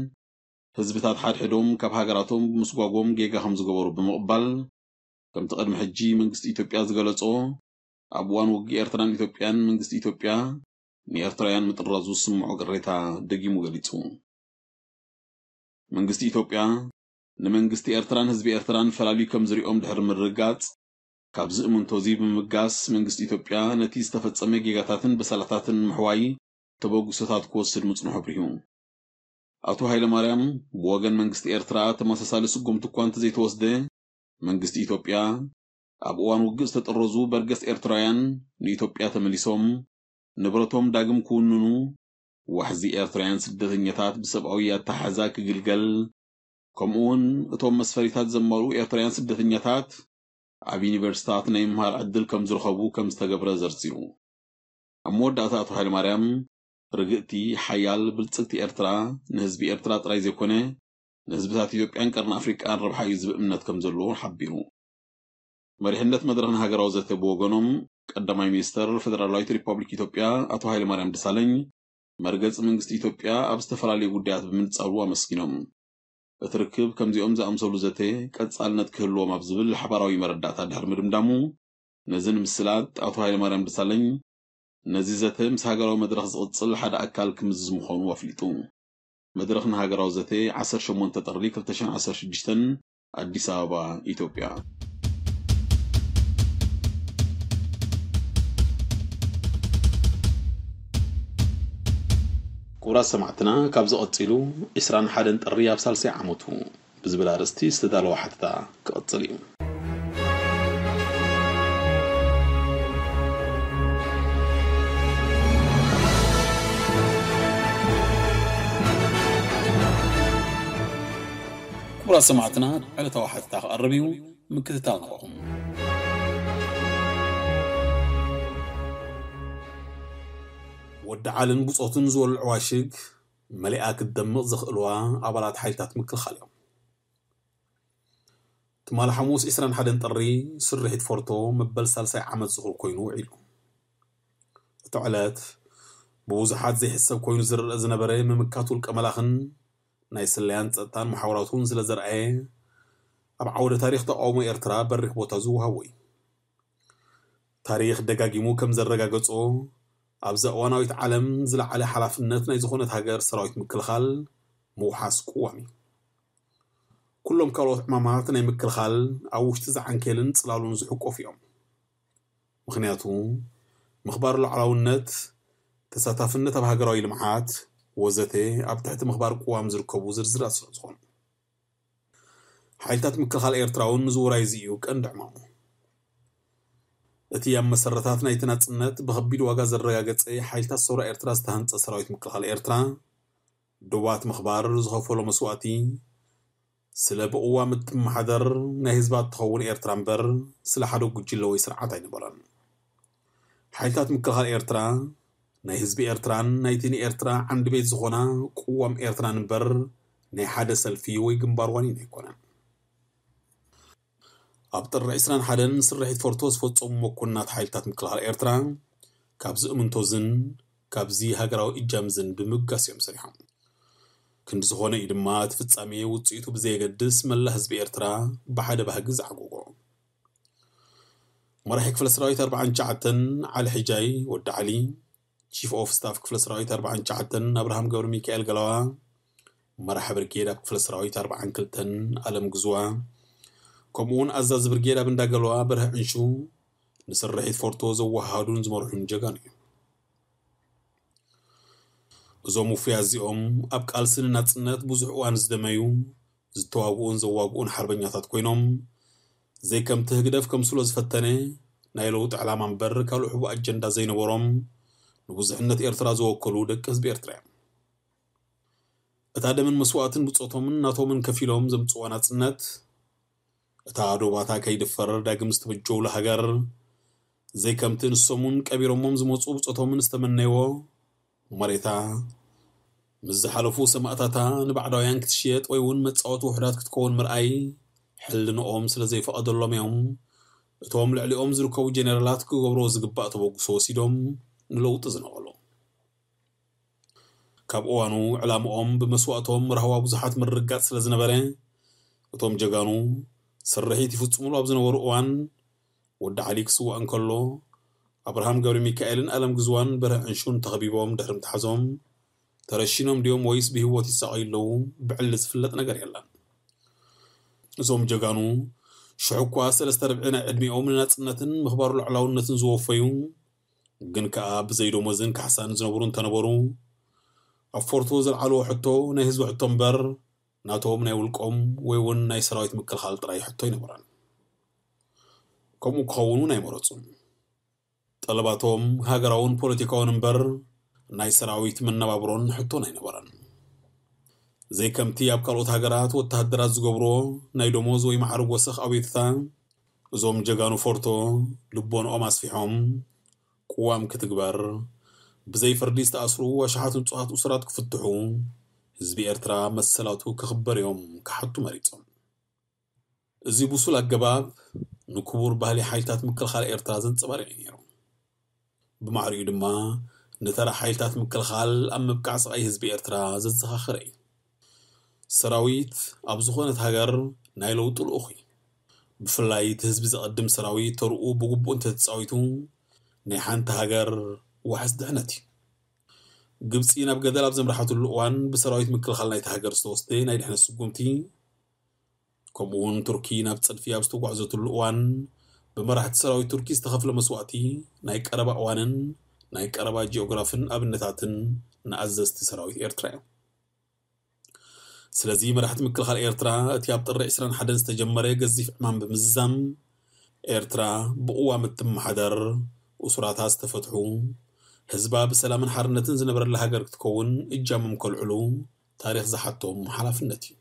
ህዝብታት ሓድሕዶም ካብ ሃገራቶም ብምስጓጎም ጌጋ ከም ዝገበሩ ብምቕባል፣ ከምቲ ቅድሚ ሕጂ መንግስቲ ኢትዮጵያ ዝገለጾ፣ ኣብ እዋን ውግእ ኤርትራን ኢትዮጵያን መንግስቲ ኢትዮጵያ ንኤርትራውያን ምጥራዙ ዝስምዖ ቅሬታ ደጊሙ ገሊጹ። መንግስቲ ኢትዮጵያ ንመንግስቲ ኤርትራን ህዝቢ ኤርትራን ፈላልዩ ከም ዝሪኦም ድሕሪ ምርግጋጽ፣ ካብዚ እምንቶ እዚ ብምብጋስ መንግስቲ ኢትዮጵያ ነቲ ዝተፈጸመ ጌጋታትን በሰላታትን ንምሕዋይ ተበግሶታት ክወስድ ምጽንሑ ኣብሪሁ። ኣቶ ሃይለማርያም፣ ብወገን መንግስቲ ኤርትራ ተመሳሳሊ ስጉምቲ እኳ እንተዘይተወስደ፣ መንግስቲ ኢትዮጵያ ኣብ እዋን ውግእ ዝተጠረዙ በርገስ ኤርትራውያን ንኢትዮጵያ ተመሊሶም ንብረቶም ዳግም ክውንኑ፣ ዋሕዚ ኤርትራውያን ስደተኛታት ብሰብኣዊ ኣተሓሕዛ ክግልገል፣ ከምኡ እውን እቶም መስፈሪታት ዘማልኡ ኤርትራውያን ስደተኛታት ኣብ ዩኒቨርሲታት ናይ ምምሃር ዕድል ከም ዝረኸቡ ከም ዝተገብረ ዘርዚሩ። ኣብ መወዳእታ ኣቶ ሃይለማርያም፣ ርግእቲ፣ ሓያል፣ ብልጽግቲ ኤርትራ ንህዝቢ ኤርትራ ጥራይ ዘይኮነ፣ ንህዝብታት ኢትዮጵያን ቀርኒ ኣፍሪቃን ረብሓ እዩ ዝብል እምነት ከም ዘለዎ ሓቢሩ። መሪሕነት መድረኽ ንሃገራዊ ዘተ ብወገኖም፣ ቀዳማይ ሚኒስተር ፈደራላዊት ሪፓብሊክ ኢትዮጵያ ኣቶ ሃይለማርያም ደሳለኝ፣ መርገጺ መንግስቲ ኢትዮጵያ ኣብ ዝተፈላለዩ ጉዳያት ብምንጻሩ ኣመስጊኖም። እቲ ርክብ ከምዚኦም ዝኣምሰሉ ዘተ ቀጻልነት ክህልዎም ኣብ ዝብል ሓባራዊ መረዳእታ ድሕሪ ምድምዳሙ፣ ነዚ ንምስላጥ ኣቶ ሃይለማርያም ደሳለኝ፣ ነዚ ዘተ ምስ ሃገራዊ መድረኽ ዝቕጽል ሓደ ኣካል ክምዝዝ ምዃኑ ኣፍሊጡ። መድረኽ ንሃገራዊ ዘተ ዓሰርተ ሸሞንተ ጥሪ ክልተ ሽሕን ዓሰርተ ሽዱሽተን፣ ኣዲስ ኣበባ፣ ኢትዮጵያ። ክቡራት ሰማዕትና፣ ካብዚ ቀጺሉ፣ ዕስራን ሓደን ጥሪ ኣብ ሳልሳይ ዓመቱ ብዝብል ኣርእስቲ ዝተዳለወ ሓተታ ክቕጽል እዩ። ክቡራት ሰማዕትና፣ ዕለታዊ ሓተታ ክቐርብ እዩ፣ ምክትታል ንዓኹም። ወዲ ዓልን ብጾቱን ዝወልዕዋ ሽግ መሊኣ ክትደምቕ ዘኽእልዋ ኣባላት ሓይልታት ምክልኻል እዮም። ትማሊ ሓሙስ ዕስራን ሓደን ጥሪ ስርሒት ፎርቶ መበል ሳልሳይ ዓመት ዝኽሪ ኮይኑ ውዒሉ። እቲ ዕለት ብብዙሓት ዘይሕሰብ ኮይኑ ዝረአ ዝነበረ ምምካት ውልቀ መላኽን ናይ ስለያን ጸጥታን መሓውራቱን ስለ ዘርኣየ፣ ኣብ ዓውደ ታሪኽ ተቃውሞ ኤርትራ በሪኽ ቦታ ዝወሃቦ እዩ። ታሪኽ ደጋጊሙ ከም ዘረጋገጾ፣ ኣብዛ እዋናዊት ዓለም ዝለዓለ ሓላፍነት ናይ ዝኾነት ሃገር ሰራዊት ምክልኻል ምውሓስ ቅዋም እዩ። ኩሎም ካልኦት ዕማማት ናይ ምክልኻል ኣብ ውሽጢ ዝዓንኬልን ጽላሉን ዝሕቆፉ እዮም። ምኽንያቱ፣ ምኽባር ሉዓላውነት፣ ተሳታፍነት ኣብ ሃገራዊ ልምዓት ወዘተ ኣብ ትሕቲ ምኽባር ቅዋም ዝርከቡ ዝርዝራት ስለ ዝኾኑ። ሓይልታት ምክልኻል ኤርትራ እውን ንዝውራይ እዚ እዩ ቀንዲ ዕማሙ። እቲ ኣብ መሰረታት ናይቲ ናጽነት ብኸቢድ ዋጋ ዘረጋገጸ ሓይልታት ሰውራ ኤርትራ ዝተሃንጸ ሰራዊት ምክልኻል ኤርትራ፣ ዶባት ምኽባር ዝኸፈሎ መስዋእቲ፣ ስለ ብቕዋም እትመሓደር ናይ ህዝባ እትኸውን ኤርትራ እምበር፣ ስለ ሓደ ጉጅለ ወይ ስርዓት ኣይነበረን። ሓይልታት ምክልኻል ኤርትራ፣ ናይ ህዝቢ ኤርትራን ናይቲ ንኤርትራ ዓንዲ ቤት ዝኾና ቅዋም ኤርትራን እምበር፣ ናይ ሓደ ሰልፊ ወይ ግንባር ዋኒን ኣይኮነን። ኣብ ጥሪ ዕስራን ሓደን ስርሒት ፎርቶ ዝፈጸሙ መኮንናት ሓይልታት ምክልኻል ኤርትራ ካብዚ እምንቶዝን ካብዚ ሃገራዊ እጃምዝን ብምብጋስ እዮም ሰሪሖም። ክንዲ ዝኾነ እዩ ድማ እቲ ፍጻሜ ውጽኢቱ ብዘየገድስ መላ ህዝቢ ኤርትራ ብሓደ ባህጊ ዝዓጎጎ። መራሒ ክፍለ ሰራዊት ኣርባዓን ትሽዓተን ዓሊ ሕጃይ ወዲ ዓሊ፣ ቺፍ ኦፍ ስታፍ ክፍለ ሰራዊት ኣርባዓን ትሽዓተን ኣብርሃም ገብረ ሚካኤል ገላዋ፣ መራሒ ብርጌድ ኣብ ክፍለ ሰራዊት ኣርባዓን ክልተን ኣለም ግዝዋ፣ ከምኡ እውን ኣዛዚ ብርጌድ ኣብ እንዳገለዋ በርሀ ዕንሹ ንስርሒት ፎርቶ ዘወሃሃዱን ዝመርሑን ጀጋኑ እዮም። እዞም ውፉያት እዚኦም ኣብ ቃልሲ ንናጽነት ብዙሕ እዋን ዝደመዩ፣ ዝተዋግኡን ዘዋግኡን ሓርበኛታት ኮይኖም፣ ዘይከምቲ ህግደፍ ከምስሎ ዝፈተነ ናይ ለውጢ ዕላማ እምበር ካልእ ሕቡእ ኣጀንዳ ዘይነበሮም፣ ንብዙሕነት ኤርትራ ዝወከሉ ደቂ ህዝቢ ኤርትራ እዮም። እታ ደምን መስዋእትን ብጾቶምን ናቶምን ከፊሎም ዘምጽዋ ናጽነት፣ እታ ዶባታ ከይድፈር ዳግም ዝተበጀውሉ ሃገር፣ ዘይከምቲ ንሶምን ቀቢሮሞም ዝመጹ ብጾቶምን ዝተመነይዎ መሬታ፣ ምስ ዝሓለፉ ሰማእታታ ንባዕዳውያን ክትሽየጥ ወይ እውን መጻወቲ ውሑዳት ክትከውን ምርኣይ ሕልንኦም ስለ ዘይፈቐደሎም እዮም፣ እቶም ልዕሊኦም ዝርከቡ ጀኔራላት ክገብርዎ ዝግባእ ተበግሶ ወሲዶም ንለውጢ ዝነቐሉ። ካብ እዋኑ ዕላምኦም ብመስዋእቶም ራህዋ ብዙሓት ምርግጋጽ ስለ ዝነበረ፣ እቶም ጀጋኑ ስርሒት ይፍጽሙሉ ኣብ ዝነበሩ እዋን፣ ወዲ ዓሊ ክስዋእ እንከሎ፣ ኣብርሃም ገብረ ሚካኤልን ኣለም ግዝዋን በርሀ ዕንሹን ተኸቢቦም ድሕሪ ምትሓዞም፣ ተረሺኖም ድዮም ወይስ ብህይወት ይሳቐዩ ኣለዉ ብዕሊ ዝፍለጥ ነገር የለን። እዞም ጀጋኑ ሽዑ እኳ ሰለስተ ርብዒ ናይ ዕድሚኦም ንናጽነትን ምኽባር ሉዓላውነትን ዝወፈዩ፣ ግን ከኣ ብዘይ ደሞዝን ካሕሳን ዝነብሩ እንተነበሩ፣ ኣብ ፎርቶ ዘልዓልዎ ሕቶ ናይ ህዝቢ ሕቶ እምበር፣ ናቶም ናይ ውልቆም ወይ እውን ናይ ሰራዊት ምክልኻል ጥራይ ሕቶ ኣይነበረን። ከምኡ ክኸውን እውን ኣይመረጹን። ጠለባቶም ሃገራውን ፖለቲካውን እምበር፣ ናይ ሰራዊት መነባብሮን ሕቶን ኣይነበረን። ዘይከምቲ ኣብ ካልኦት ሃገራት ወተሃደራት ዝገብርዎ ናይ ደሞዝ ወይ መዓርግ ወሰኽ ኣቤቱታ፣ እዞም ጀጋኑ ፎርቶ ልቦንኦም ኣስፊሖም፣ ቅዋም ክትግበር፣ ብዘይ ፍርዲ ዝተኣስሩ ኣሽሓት ንጹሃት እሱራት ክፍትሑ፣ ህዝቢ ኤርትራ መሰላቱ ክኽበር እዮም ክሓቱ መሪጾም። እዚ ብሱል ኣገባብ ንክቡር ባህሊ ሓይልታት ምክልኻል ኤርትራ ዘንጸባርቕ እዩ ነይሩ። ብማዕሪኡ ድማ ንተራ ሓይልታት ምክልኻል ኣብ ምብቃዕ ስቓይ ህዝቢ ኤርትራ ዘዘኻኸረ እዩ። ሰራዊት ኣብ ዝኾነት ሃገር ናይ ለውጢ ልኡኽ እዩ። ብፍላይ እቲ ህዝቢ ዘቐድም ሰራዊት ተርኡ ብግቡእ እንተተጻዊቱ ናይ ሓንቲ ሃገር ዋሕስ ድሕነት እዩ። ግብጺ ናብ ገደል ኣብ ዘምርሓትሉ እዋን ብሰራዊት ምክልኻል ናይቲ ሃገር ዝተወስደ ናይ ድሕነት ስጉምቲ፣ ከምኡ እውን ቱርኪ ናብ ጸድፊ ኣብ ዝተጓዕዘትሉ እዋን ብመራሕቲ ሰራዊት ቱርኪ ዝተኸፍለ መስዋእቲ ናይ ቀረባ እዋንን ናይ ቀረባ ጂኦግራፍን ኣብነታትን ንኣዘዝቲ ሰራዊት ኤርትራ እዮም። ስለዚ መራሕቲ ምክልኻል ኤርትራ እቲ ኣብ ጥሪ ዕስራን ሓደን ዝተጀመረ ገዚፍ ዕማም ብምዝዛም ኤርትራ ብቕዋም እትመሓደር፣ እሱራታ ዝተፈትሑ፣ ህዝባ ብሰላምን ሓርነትን ዝነበረላ ሃገር ክትከውን እጃሞም ከልዕሉ ታሪኽ ዝሓቶም ሓላፍነት እዩ።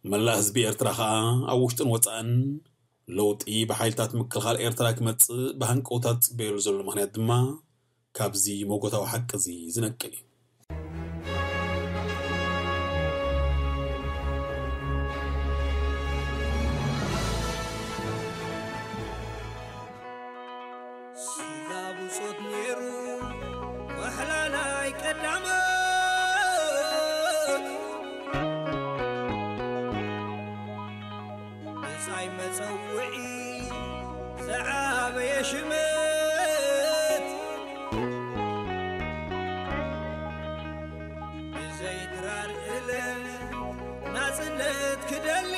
መላእ ህዝቢ ኤርትራ ኸኣ ኣብ ውሽጥን ወጻእን ለውጢ ብሓይልታት ምክልኻል ኤርትራ ክመጽእ ብሃንቀውታ ዝጽበየሉ ዘሎ ምኽንያት ድማ ካብዚ መጎታዊ ሓቂ እዚ ዝነቅል እዩ። ስጋ ብጾት ነይሩ ወሕላ ናይ ቀዳሞት፣ ብጻይ መጸውዒ ዝዓበየ ሽመት፣ ብዘይ ድራር እለ ናጽነት ክደሊ፣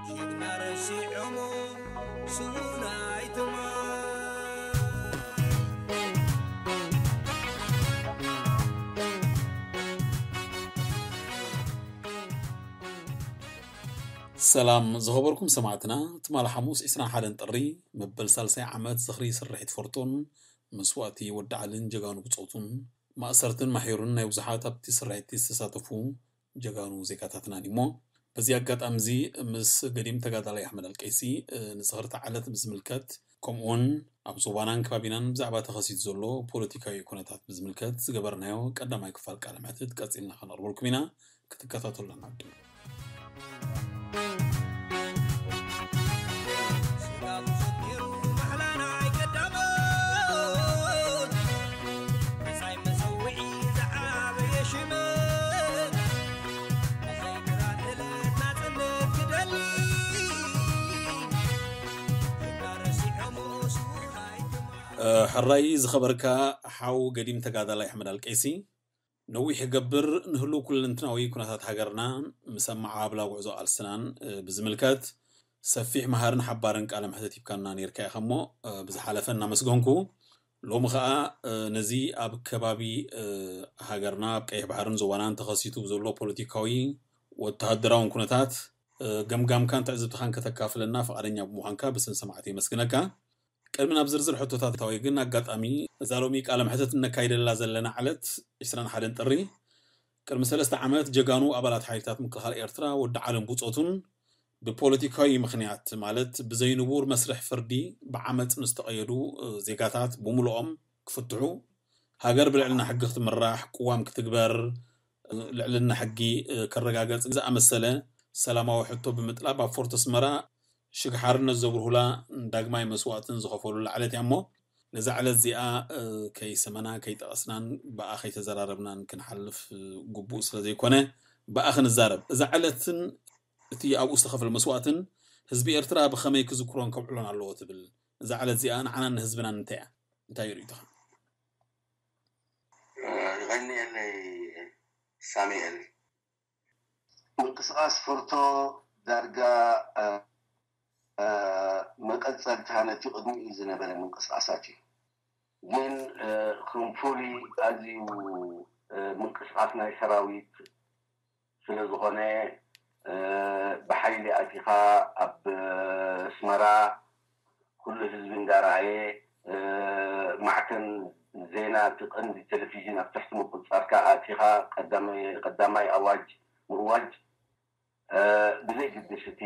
ጅግና ረሲዖሞ ስዉእ ናይ ትማል። ሰላም ዝኸበርኩም ሰማዕትና፣ ትማል ሓሙስ ዕስራን ሓደን ጥሪ መበል ሳልሳይ ዓመት ዝኽሪ ስርሒት ፎርቶን መስዋእቲ ወዲ ዓልን ጀጋኑ ብጾቱን፣ ማእሰርትን ማሒሩን ናይ ብዙሓት ኣብቲ ስርሒት ዝተሳተፉ ጀጋኑ ዜጋታትናን እዩ። እሞ በዚ ኣጋጣሚ እዚ ምስ ገዲም ተጋዳላይ ኣሕመድ ኣልቀይሲ፣ እ፣ ንዝኽርታ ዕለት ብዝምልከት፣ ከምኡውን ኣብ ዞባናን ከባቢናን ብዛዕባ ተኸሲቱ ዘሎ ፖለቲካዊ ኩነታት ብዝምልከት ዝገበርናዮ ቀዳማይ ክፋል ቃለ መሕትት ቀጺልና ከነቕርበልኩም ኢና። ክትከታተሉና ንዓዱ። ሕራይ ዝኸበርካ ሓው ገዲም ተጋዳላይ ኣሕመድ ኣልቀይሲ፣ ነዊሕ ይገብር ንህልው ኩለንትናዊ ኩነታት ሃገርና ምስ ኣመዓባብላ ጉዕዞ ቃልስናን ብዝምልከት ሰፊሕ መሃርን ሓባርን ቃለ መሕተት ሂብካና ነይርካ ኢኻ እሞ ብዝሓለፈ እናመስገንኩ፣ ሎሚ ኸኣ ነዚ ኣብ ከባቢ ሃገርና ኣብ ቀይሕ ባሕርን ዞባናን ተኸሲቱ ዘሎ ፖለቲካዊ ወተሃደራውን ኩነታት ገምጋምካን ትዕዝብትኻን ከተካፍለና ፍቓደኛ ብምዃንካ ብስም ሰማዕቲ የመስግነካ። ቅድሚ ናብ ዝርዝር ሕቶታት እታወይ ግን ኣጋጣሚ እዛ ሎሚ ቃለ መሕተት እነካይደላ ዘለና ዕለት ዕስራን ሓደን ጥሪ ቅድሚ ሰለስተ ዓመት ጀጋኑ ኣባላት ሓይልታት ምክልኻል ኤርትራ ወዲ ዓለም ብጾቱን ብፖለቲካዊ ምኽንያት ማለት ብዘይንቡር መስርሕ ፍርዲ ብዓመጽ ንዝተቐየዱ ዜጋታት ብምሉኦም ክፍትሑ፣ ሃገር ብልዕልና ሕጊ ክትምራሕ፣ ቅዋም ክትግበር፣ ልዕልና ሕጊ ክረጋገጽ ዝኣመሰለ ሰላማዊ ሕቶ ብምጥላብ ኣብ ፎርቶ ኣስመራ ሽግ ሓርነት ዘብርሁላ ዳግማይ መስዋእትን ዝኸፈሉላ ዕለት እያ እሞ ነዛ ዕለት እዚኣ ከይሰመና ከይጠቐስናን ብኣ ከይተዘራረብናን ክንሓልፍ ግቡእ ስለ ዘይኮነ ብኣ ክንዛረብ። እዛ ዕለትን እቲ ኣብኡ ዝተኸፍለ መስዋእትን ህዝቢ ኤርትራ ብኸመይ ክዝክሮን ከብዕሎን ኣለዎ ትብል? እዛ ዕለት እዚኣ ንዓናን ንህዝብናን እንታይ እያ? እንታይ እዩ ርእይቶኻ? ይቐንየለይ ሳሙኤል። ምንቅስቃስ ፎርቶ ዳርጋ መቀጸልታ ነቲ ቅድሚኡ ዝነበረ ምንቅስቃሳት እዩ። ግን ከም ፍሉይ ኣዝዩ ምንቅስቃስ ናይ ሰራዊት ስለ ዝኾነ ብሓይሊ ኣቲኻ ኣብ ኣስመራ ኩሉ ህዝቢ እንዳረኣየ ማዕከን ዜና እቲ ቀንዲ ቴሌቪዥን ኣብ ትሕቲ ምቁፅፃርካ ኣቲኻ ቀዳማይ ኣዋጅ ምእዋጅ ብዘይ ግድስ እቲ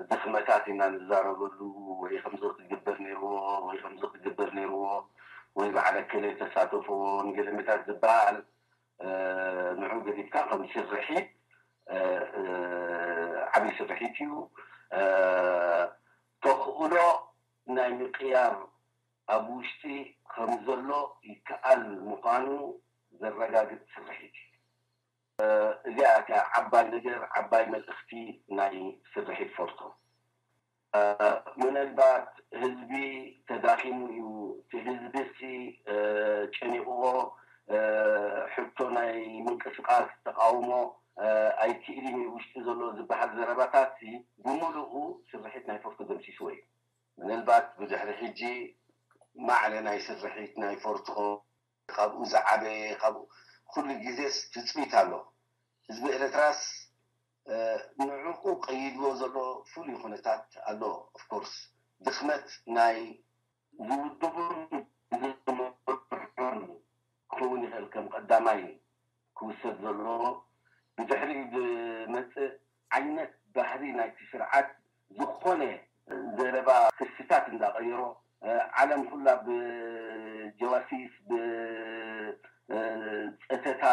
ድኽመታት ኢና ንዛረበሉ ወይ ከምዚ ክትግበር ነይርዎ ወይ ከምዚ ክትግበር ነይርዎ ወይ በዓል ኣከለ ተሳተፍዎ ንገለመታት ዝበሃል ንዑ ገዲፍካ ከም ስርሒት ዓብዪ ስርሒት እዩ። ተኽእሎ ናይ ምቅያር ኣብ ውሽጢ ከም ዘሎ ይከኣል ምዃኑ ዘረጋግጽ ስርሒት እዩ። እዚኣ እታ ዓባይ ነገር ዓባይ መልእኽቲ ናይ ስርሒት ፎርቶ። ምናልባት ህዝቢ ተዳኺሙ እዩ፣ እቲ ህዝቢ ሲ ጨኒቕዎ ሕቶ ናይ ምንቅስቃስ ተቃውሞ ኣይክእልን እዩ ውሽጢ ዘሎ ዝበሃል ዘረባታት ሲ ብምሉኡ ስርሒት ናይ ፎርቶ ደምሲስዎ እዩ። ምናልባት ብድሕሪ ሕጂ ማዕረ ናይ ስርሒት ናይ ፎርቶ ካብኡ ዝዓበየ ካብኡ ኩሉ ግዜስ ትፅቢት ኣሎ። ህዝቢ ኤርትራስ ንዕኡ ቀይድዎ ዘሎ ፍሉይ ኩነታት ኣሎ። ኦፍኮርስ ድኽመት ናይ ዝውድቡን ዝመርሑን ክኸውን ይኽእል ከም ቀዳማይ ክውሰድ ዘለዎ። ብድሕሪኡ ዝመፅእ ዓይነት ባህሪ ናይቲ ስርዓት ዝኾነ ዘረባ ክስታት እንዳቐየሮ ዓለም ኩላ ብጀዋሲስ ብፀተታ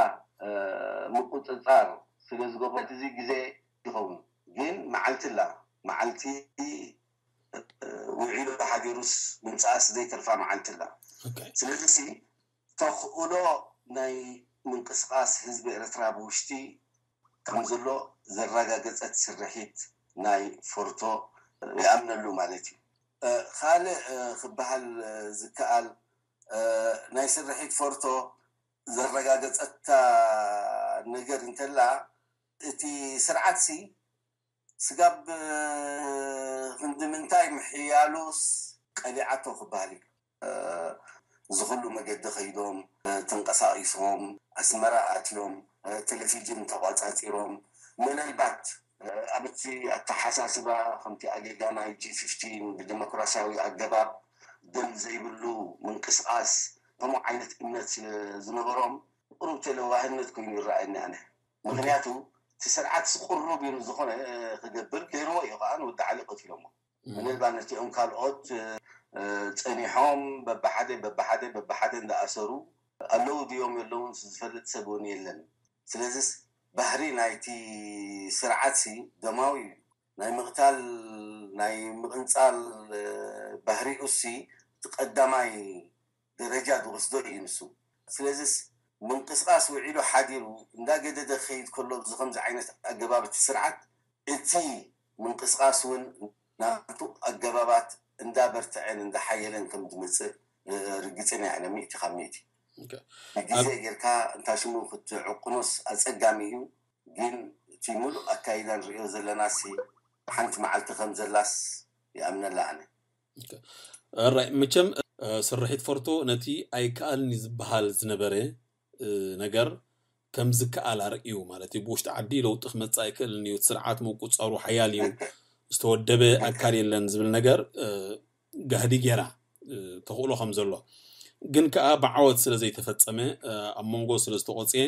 ምቁፅፃር ስለ ዝገበረት እዚ ግዜ ይኸውን። ግን መዓልቲ ኣላ፣ መዓልቲ ውዒሉ ሓዲሩስ ምምፅኣስ ዘይተርፋ መዓልቲ ኣላ። ስለዚ ተኽእሎ ናይ ምንቅስቃስ ህዝቢ ኤርትራ ብውሽጢ ከም ዘሎ ዘረጋገፀት ስርሒት ናይ ፎርቶ ይኣምነሉ ማለት እዩ። ካልእ ክበሃል ዝከኣል ናይ ስርሒት ፎርቶ ዘረጋገፀታ ነገር እንተላ እቲ ስርዓትሲ ስጋብ ክንዲ ምንታይ ምሕያሉስ ቀሊዓቶ ክበሃል እዩ። እዚ ኩሉ መገዲ ከይዶም ተንቀሳቒሶም ኣስመራ ኣትዮም ቴሌቪዥን ተቋፃፂሮም ምናልባት ኣብቲ ኣተሓሳስባ ከምቲ ኣገጋ ናይ ጂ ፊፍቲን ብዲሞክራሲያዊ ኣገባብ ደም ዘይብሉ ምንቅስቃስ ከምኡ ዓይነት እምነት ስለ ዝነበሮም ቁሩብ ተለዋህነት ኮይኑ ይረኣየኒ ኣነ። ምክንያቱ እቲ ስርዓት ቅሩብ ኢሉ ዝኾነ ክገብር ገይርዎ እዩ ከዓ ንወዲ ዓሊ ቀቲሎሞ። ምናልባት ነቲኦም ካልኦት ፀኒሖም በብሓደ በብሓደ በብሓደ እንዳኣሰሩ ኣለዉ ድዮም የለውን ዝፈልጥ ሰብ እውን የለን። ስለዚስ ባህሪ ናይቲ ስርዓት ሲ ደማዊ እዩ። ናይ ምቕታል ናይ ምቕንጻል ባህሪኡ ሲ ቀዳማይ ደረጃ ዝወስዶ እዩ ንሱ። ስለዚስ ምንቅስቃስ ውዒሉ ሓዲሩ እንዳገደደ ክኸይድ ከሎ እዚ ከምዚ ዓይነት ኣገባብ እቲ ስርዓት እቲ ምንቅስቃስ እውን ናቱ ኣገባባት እንዳበርትዐን እንዳሓየለን ከም ዝመፅእ ርግፅን እያ ሚእቲ ካብ ሚእቲ። ብግዜ ጌርካ እንታ ሽሙ ክትዕቁኖስ ኣፀጋሚ እዩ። ግን እቲ ሙሉእ ኣካይዳ ንሪኦ ዘለና ሲ ሓንቲ መዓልቲ ከም ዘላስ ይኣምነላ ኣነ። ራይ መቸም ስርሒት ፎርቶ ነቲ ኣይከኣልን ዝበሃል ዝነበረ ነገር ከም ዝከኣል ኣርእዩ ማለት እዩ። ብውሽጢ ዓዲ ለውጢ ክመፅእ ኣይክእልን እዩ፣ እቲ ስርዓት ምቁፃሩ ሓያል እዩ፣ ዝተወደበ ኣካል የለን ዝብል ነገር ጋህዲ ጌራ ተኽእሎ ከም ዘሎ ግን ከዓ ብዓወት ስለ ዘይተፈፀመ ኣብ መንጎ ስለ ዝተቆፅየ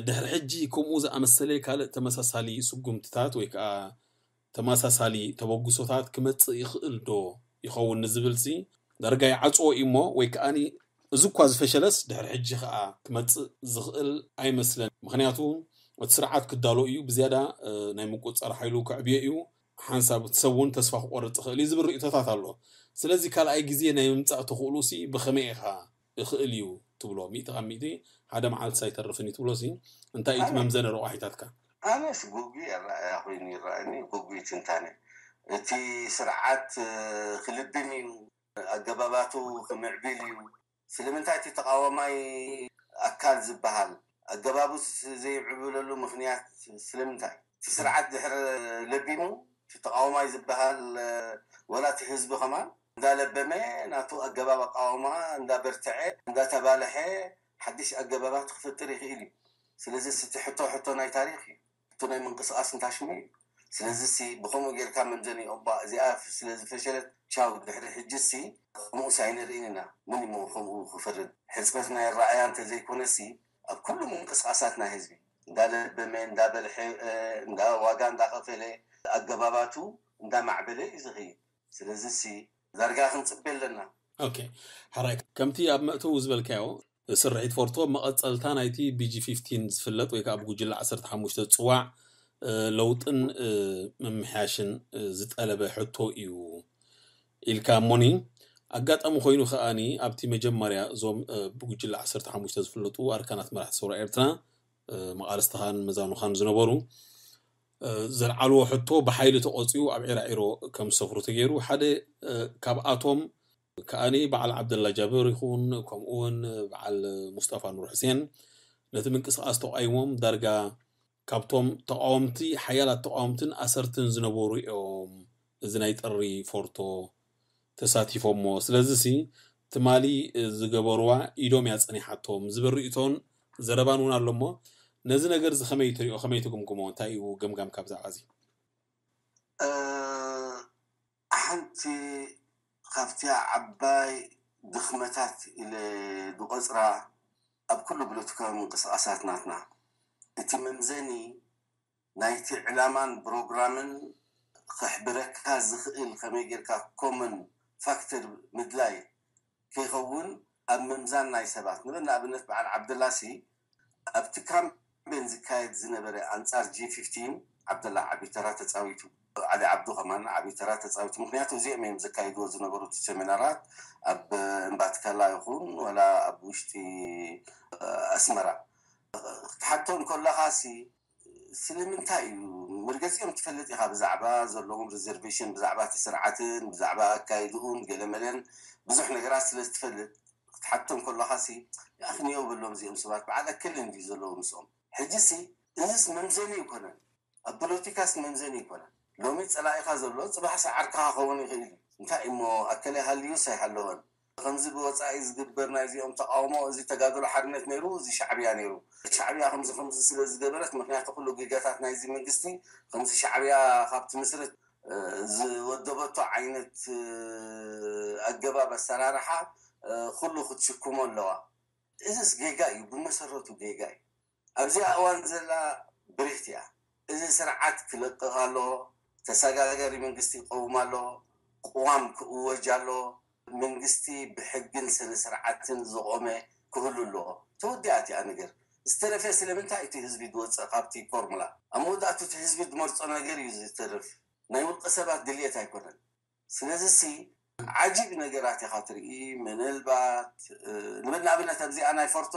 ድሕሪ ሕጂ ከምኡ ዝኣመሰለ ካልእ ተመሳሳሊ ስጉምትታት ወይ ከዓ ተመሳሳሊ ተበግሶታት ክመፅእ ይኽእል ዶ ይኸውን ንዝብል ሲ ዳርጋ ይዓፅዎ እዩ እሞ ወይ ከዓ እዚ እኳ ዝፈሸለስ ድሕሪ ሕጂ ከዓ ክመፅእ ዝኽእል ኣይመስለን። ምክንያቱ እቲ ስርዓት ክዳሎ እዩ፣ ብዝያዳ ናይ ምቁፅፃር ሓይሉ ከዕብዮ እዩ። ሓንሳብ እቲ ሰብ እውን ተስፋ ክቆርፅ ይኽእል እዩ ዝብል ርእቶታት ኣሎ። ስለዚ ካልኣይ ግዜ ናይ ምምፃእ ተኽእሎ ሲ ብኸመይ ኢኻ ይኽእል እዩ ትብሎ? ሚእቲ ካብ ሚእቲ ሓደ መዓልቲ ኣይተርፍን እዩ ትብሎ ሲ እንታይ እዩ እቲ መምዘኒ ረቋሒታትካ? ኣነስ ጉጉይ ኣረኣያ ኮይኑ ይረኣኒ፣ ጉጉይ ትንታነ። እቲ ስርዓት ክልድም እዩ፣ ኣገባባቱ ክምዕብል እዩ። ስለምንታይ እቲ ተቃዋማይ ኣካል ዝበሃል ኣገባቡ ዘይምዕብለሉ ምክንያት ስለምንታይ? እቲ ስርዓት ድሕሪ ለቢሙ እቲ ተቃዋማይ ዝበሃል ወላ እቲ ህዝቢ ከማን እንዳለበመ ናቱ ኣገባብ ኣቃውማ እንዳበርትዐ እንዳተባልሐ ሓድሽ ኣገባባት ክፈጥር ይኽእል እዩ። ስለዚ እቲ ሕቶ ሕቶ ናይ ታሪክ እዩ፣ ሕቶ ናይ ምንቅስቃስ እንታሽሙ እዩ። ስለዚ ሲ ብከምኡ ጌርካ መምዘኒ ኦባ እዚኣ ስለዝፈሸለት ቻው ድሕሪ ሕጂ ሲ ከምኡ ሳይንርኢ ኢና። ምን እሞ ከምኡ ክፈርድ ሕፅረት ናይ ረኣያ እንተዘይኮነ ሲ ኣብ ኩሉ ምንቅስቃሳት ናይ ህዝቢ እንዳለበመ እንዳበልሐ እንዳዋጋ እንዳኸፈለ ኣገባባቱ እንዳማዕበለ እዩ ዝኸይድ። ስለዚ ሲ ዳርጋ ክንፅበ ኣለና። ኦኬ ሓራይ ከምቲ ኣብ መእተው ዝበልካዮ ስርሒት ፎርቶ መቐፀልታ ናይቲ ቢጂ ፊፍቲን ዝፍለጥ ወይ ከዓ ብጉጅለ ዓሰርተ ሓሙሽተ ዝፅዋዕ ለውጥን ምምሕያሽን ዝጠለበ ሕቶ እዩ ኢልካ እሞኒ ኣጋጣሚ ኮይኑ ከዓኒ ኣብቲ መጀመርያ እዞም ብጉጅለ ዓሰርተ ሓሙሽተ ዝፍለጡ ኣርካናት መራሕቲ ሰውራ ኤርትራ መቓልስትኻን መዛኑኻን ዝነበሩ ዘልዓልዎ ሕቶ ብሓይሊ ተቆፅዩ ኣብ ዒራዒሮ ከም ዝሰፍሩ ተገይሩ ሓደ ካብኣቶም ከዓኒ በዓል ዓብደላ ጃብር ይኹን ከምኡ እውን በዓል ሙስጠፋ ኑር ሕሴን ነቲ ምንቅስቃስ ተቃይሞም ዳርጋ ካብቶም ተቃወምቲ ሓያላት ተቃወምትን ኣሰርትን ዝነበሩ እዮም እዚ ናይ ጥሪ ፎርቶ ተሳቲፎሞ ስለዚ ሲ ትማሊ ዝገበርዋ ኢዶም እያ ፀኒሓቶም ዝብል ርእቶን ዘረባን እውን ኣሎ እሞ ነዚ ነገር እዚ ከመይ ትሪኦ ከመይ ትግምግሞ እንታይ እዩ ገምጋምካ ብዛዕባ እዚ ሓንቲ ካብቲያ ዓባይ ድኽመታት ኢለ ዝቆፅራ ኣብ ኩሉ ፖለቲካዊ ምንቅስቃሳት ናትና እቲ መምዘኒ ናይቲ ዕላማን ፕሮግራምን ከሕብረካ ዝኽእል ከመይ ጌርካ ኮመን ፋክተር ምድላይ ከይኸውን ኣብ ምምዛን ናይ ሰባት ንብል ንኣብነት በዓል ዓብደላሲ ኣብቲ ካምፔን ዝካየድ ዝነበረ ኣንጻር ጂ ፊፍቲን ዓብደላ ዓቢ ተራ ተጻዊቱ ዓሊ ዓብዱ ከማን ዓቢ ተራ ተጻዊቱ ምክንያቱ እዚኦም እዮም ዘካይድዎ ዝነበሩ እቲ ሴሚናራት ኣብ እምባትካላ ይኹን ወላ ኣብ ውሽጢ ኣስመራ ክትሓቶም ከለኻ ሲ ስለምንታይ እዩ መርገፂኦም ትፈልጥ ኢኻ ብዛዕባ ዘለዎም ሪዘርቬሽን ብዛዕባ እቲ ስርዓትን ብዛዕባ ኣካይድኡን ገለመለን ብዙሕ ነገራት ስለ ዝትፈልጥ ክትሓቶም ከለኻ ሲ ኣኽንዮ በሎም እዚኦም ሰባት በዓል ኣከለ እንዲ ዘለዎም ምስኦም ሕጂ ሲ እዚስ መምዘኒ ይኮነን ኣብ ፖለቲካስ መምዘኒ ይኮነን ሎሚ ፀላኢኻ ዘሎ ፅባሕ ሰዓርካ ክኸውን ይኽእል እዩ እንታይ እሞ ኣከለ ሃልዩስ ኣይሃለወን ከምዚ ብወፃኢ ዝግበር ናይዚኦም ተቃውሞ እዚ ተጋድሎ ሓርነት ነይሩ እዚ ሻዕብያ ነይሩ ሻዕብያ ከምዚ ከምዚ ስለ ዝገበረት ምክንያቱ ኩሉ ጌጋታት ናይዚ መንግስቲ ከምዚ ሻዕብያ ካብ ትምስርት ዝወደበቶ ዓይነት ኣገባብ ኣሰራርሓ ኩሉ ክትሽክሞ ኣለዋ እዚስ ጌጋ እዩ ብመሰረቱ ጌጋ እዩ ኣብዚኣ እዋን ዘላ ብሪህት እያ እዚ ስርዓት ክለቅቕ ኣሎ ተሰጋጋሪ መንግስቲ ይቀውም ኣሎ ቅዋም ክእወጅ ኣሎ መንግስቲ ብሕግን ስነ ስርዓትን ዝቆመ ክህሉ ኣለዎ ተወዲኣት እያ ነገር ዝተረፈ ስለምንታይ እቲ ህዝቢ ዝወፅእ ካብቲ ፎርሙላ? ኣብ መወዳእቱ እቲ ህዝቢ ዝመርፆ ነገር እዩ ዝተርፍ። ናይ ውልቀ ሰባት ድልየት ኣይኮነን። ስለዚ ሲ ዓጂብ ነገራት ኢኻ ትርኢ። ምናልባት ንኣብነት ኣብዚኣ ናይ ፎርቶ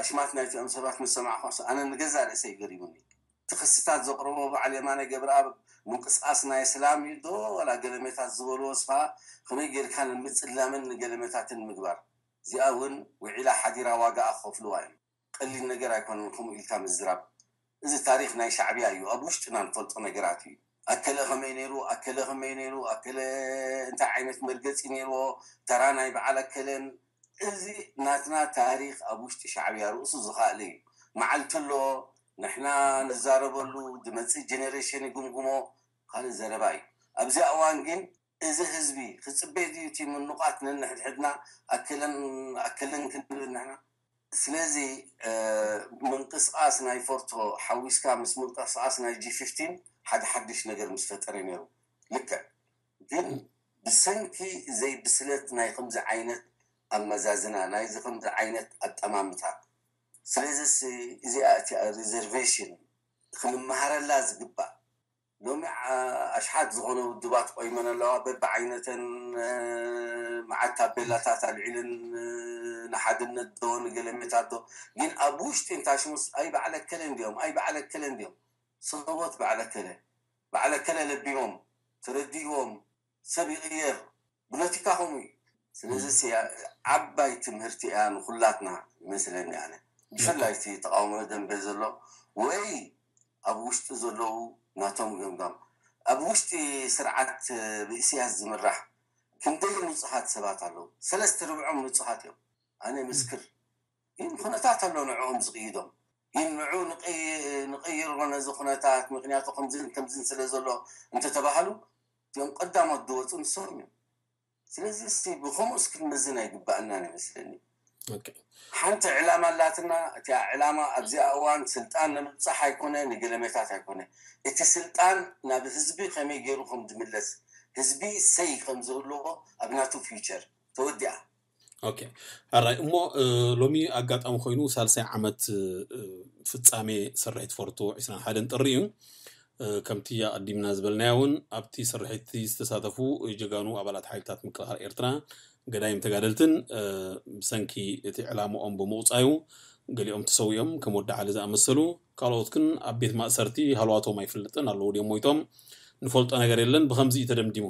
ኣሽማት ናይቲኦም ሰባት ምስ ሰማዕኩ ኣነ ንገዛ ርእሰይ ገሪሙኒ። እቲ ክስታት ዘቕረቦ በዓል የማነ ገብረኣብ ምንቅስቃስ ናይ እስላም እዩ ዶ ዋላ ገለመታት ዝበልዎ ስፋ ከመይ ጌርካ ንምጽላምን ንገለመታትን ምግባር እዚኣ እውን ውዒላ ሓዲራ ዋጋኣ ክኸፍልዋ እዮም። ቀሊል ነገር ኣይኮነን ከምኡ ኢልካ ምዝራብ። እዚ ታሪኽ ናይ ሻዕብያ እዩ ኣብ ውሽጥና ንፈልጦ ነገራት እዩ። ኣከለ ከመይ ነይሩ ኣከለ ከመይ ነይሩ ኣከለ እንታይ ዓይነት መርገፂ ነይርዎ ተራ ናይ በዓል ኣከለን እዚ ናትና ታሪኽ ኣብ ውሽጢ ሻዕብያ ርእሱ ዝኸኣለ እዩ። መዓልቲ ኣሎ ንሕና ንዛረበሉ ዝመፅእ ጀነሬሽን ይግምግሞ ካልእ ዘረባ እዩ። ኣብዚኣ እዋን ግን እዚ ህዝቢ ክፅበይ ድዩ እቲ ምኑቓት ነንሕድሕድና ኣከለን ኣከለን ክንብል ንሕና ስለዚ ምንቅስቃስ ናይ ፎርቶ ሓዊስካ ምስ ምንቅስቃስ ናይ ጂ ፊፍቲን ሓደ ሓድሽ ነገር ምስ ፈጠረ ነይሩ ልክዕ ግን ብሰንኪ ዘይብስለት ናይ ከምዚ ዓይነት ኣመዛዝና ናይዚ ከምዚ ዓይነት ኣጠማምታ ስለዚ እዚኣ እቲኣ ሪዘርቬሽን ክንመሃረላ ዝግባእ ሎሚ ኣሽሓት ዝኾነ ውድባት ቆይመን ኣለዋ በብዓይነተን መዓት ታቤላታት ኣልዒልን ንሓድነት ዶ ንገለሜታት ዶ ግን ኣብ ውሽጢ እንታሽሙስ ኣይ በዓለ ከለ እንዲዮም ኣይ በዓለ ከለ እንዲዮም ሰቦት በዓለ ከለ በዓለ ከለ ለቢሞም ተረዲእዎም ሰብ ይቕየር ብለቲካ ከምኡ እዩ ስለዚ ዓባይ ትምህርቲ እያ ንኩላትና ይመስለኒ ኣነ ብፍላይ እቲ ተቃውሞ ደንበ ዘሎ ወይ ኣብ ውሽጢ ዘለዉ ናቶም ገምጋም ኣብ ውሽጢ ስርዓት ብእስያስ ዝምራሕ ክንደይ ንፁሃት ሰባት ኣለዉ ሰለስተ ርብዖም ንፁሃት እዮም ኣነ ምስክር ግን ኩነታት ኣሎ ንዕኦም ዝቕይዶም ግን ንዑ ንቕይሮ ነዚ ኩነታት ምክንያቱ ከምዝን ከምዝን ስለ ዘሎ እንተተባሃሉ እዚኦም ቀዳሞት ዝወፁ ንሶም እዮም ስለዚ እስቲ ብከምኡስ ክንምዝን ኣይግባእናን ይመስለኒ ሓንቲ ዕላማ ኣላትና እቲኣ ዕላማ ኣብዚኣ እዋን ስልጣን ንምብፃሕ ኣይኮነ ንገለመታት ኣይኮነ እቲ ስልጣን ናብ ህዝቢ ከመይ ገይሩ ከም ዝምለስ ህዝቢ ሰይ ከም ዝህልዎ ኣብ ናቱ ፊውቸር ተወዲኣ ኦኬ ኣራይ እሞ ሎሚ ኣጋጣሚ ኮይኑ ሳልሳይ ዓመት ፍፃሜ ስርሒት ፎርቶ ዕስራን ሓደን ጥሪ እዩ ከምቲ ኣቀዲምና ዝበልናዮ እውን ኣብቲ ስርሒት ዝተሳተፉ ጀጋኑ ኣባላት ሓይልታት ምክልኻል ኤርትራ ገዳይም ተጋደልትን ብሰንኪ እቲ ዕላምኦም ብምቑፃዩ ገሊኦም ተሰዊኦም ከም ወዲ ዓሊ ዝኣመሰሉ ካልኦት ግን ኣብ ቤት ማእሰርቲ ሃልዋቶም ኣይፍልጥን ኣለዉ ድዮም ሞይቶም ንፈልጦ ነገር የለን ብከምዚ እዩ ተደምዲሙ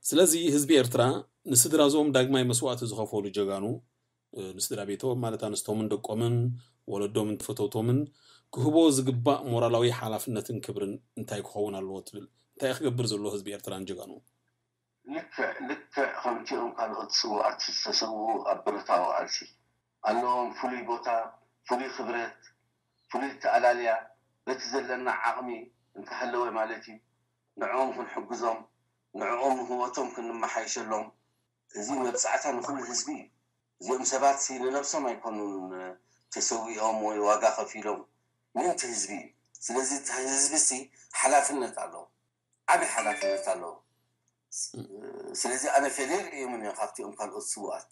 ስለዚ ህዝቢ ኤርትራ ንስድራ እዞም ዳግማይ መስዋእቲ ዝኸፈሉ ጀጋኑ ንስድራ ቤቶም ማለት ኣንስቶምን ደቆምን ወለዶምን ተፈተውቶምን ክህቦ ዝግባእ ሞራላዊ ሓላፍነትን ክብርን እንታይ ክኸውን ኣለዎ ትብል እንታይ ክገብር ዘለዎ ህዝቢ ኤርትራን ጀጋኑ ልክዕ ልክዕ ከምቲኦም ካልኦት ስውኣት ዝተሰውኡ ኣብ ብረታዊ ቃልሲ ኣለዎም ፍሉይ ቦታ ፍሉይ ክብረት ፍሉይ ተኣላልያ በቲ ዘለና ዓቕሚ እንተሃለወ ማለት እዩ ንዕኦም ክንሕግዞም ንዕኦም ህወቶም ክንመሓይሸሎም እዚ መብፃዕታ ንኩሉ ህዝቢ እዩ እዚኦም ሰባት ሲ ንነብሶም ኣይኮኑን ተሰዊኦም ወይ ዋጋ ከፊሎም ምእንቲ ህዝቢ እዩ ስለዚ ህዝቢ ሲ ሓላፍነት ኣለዎ ዓብይ ሓላፍነት ኣለዎ ስለዚ ኣነ ፌሌር እየምን እየ ካብቲኦም ካልኦት ስውኣት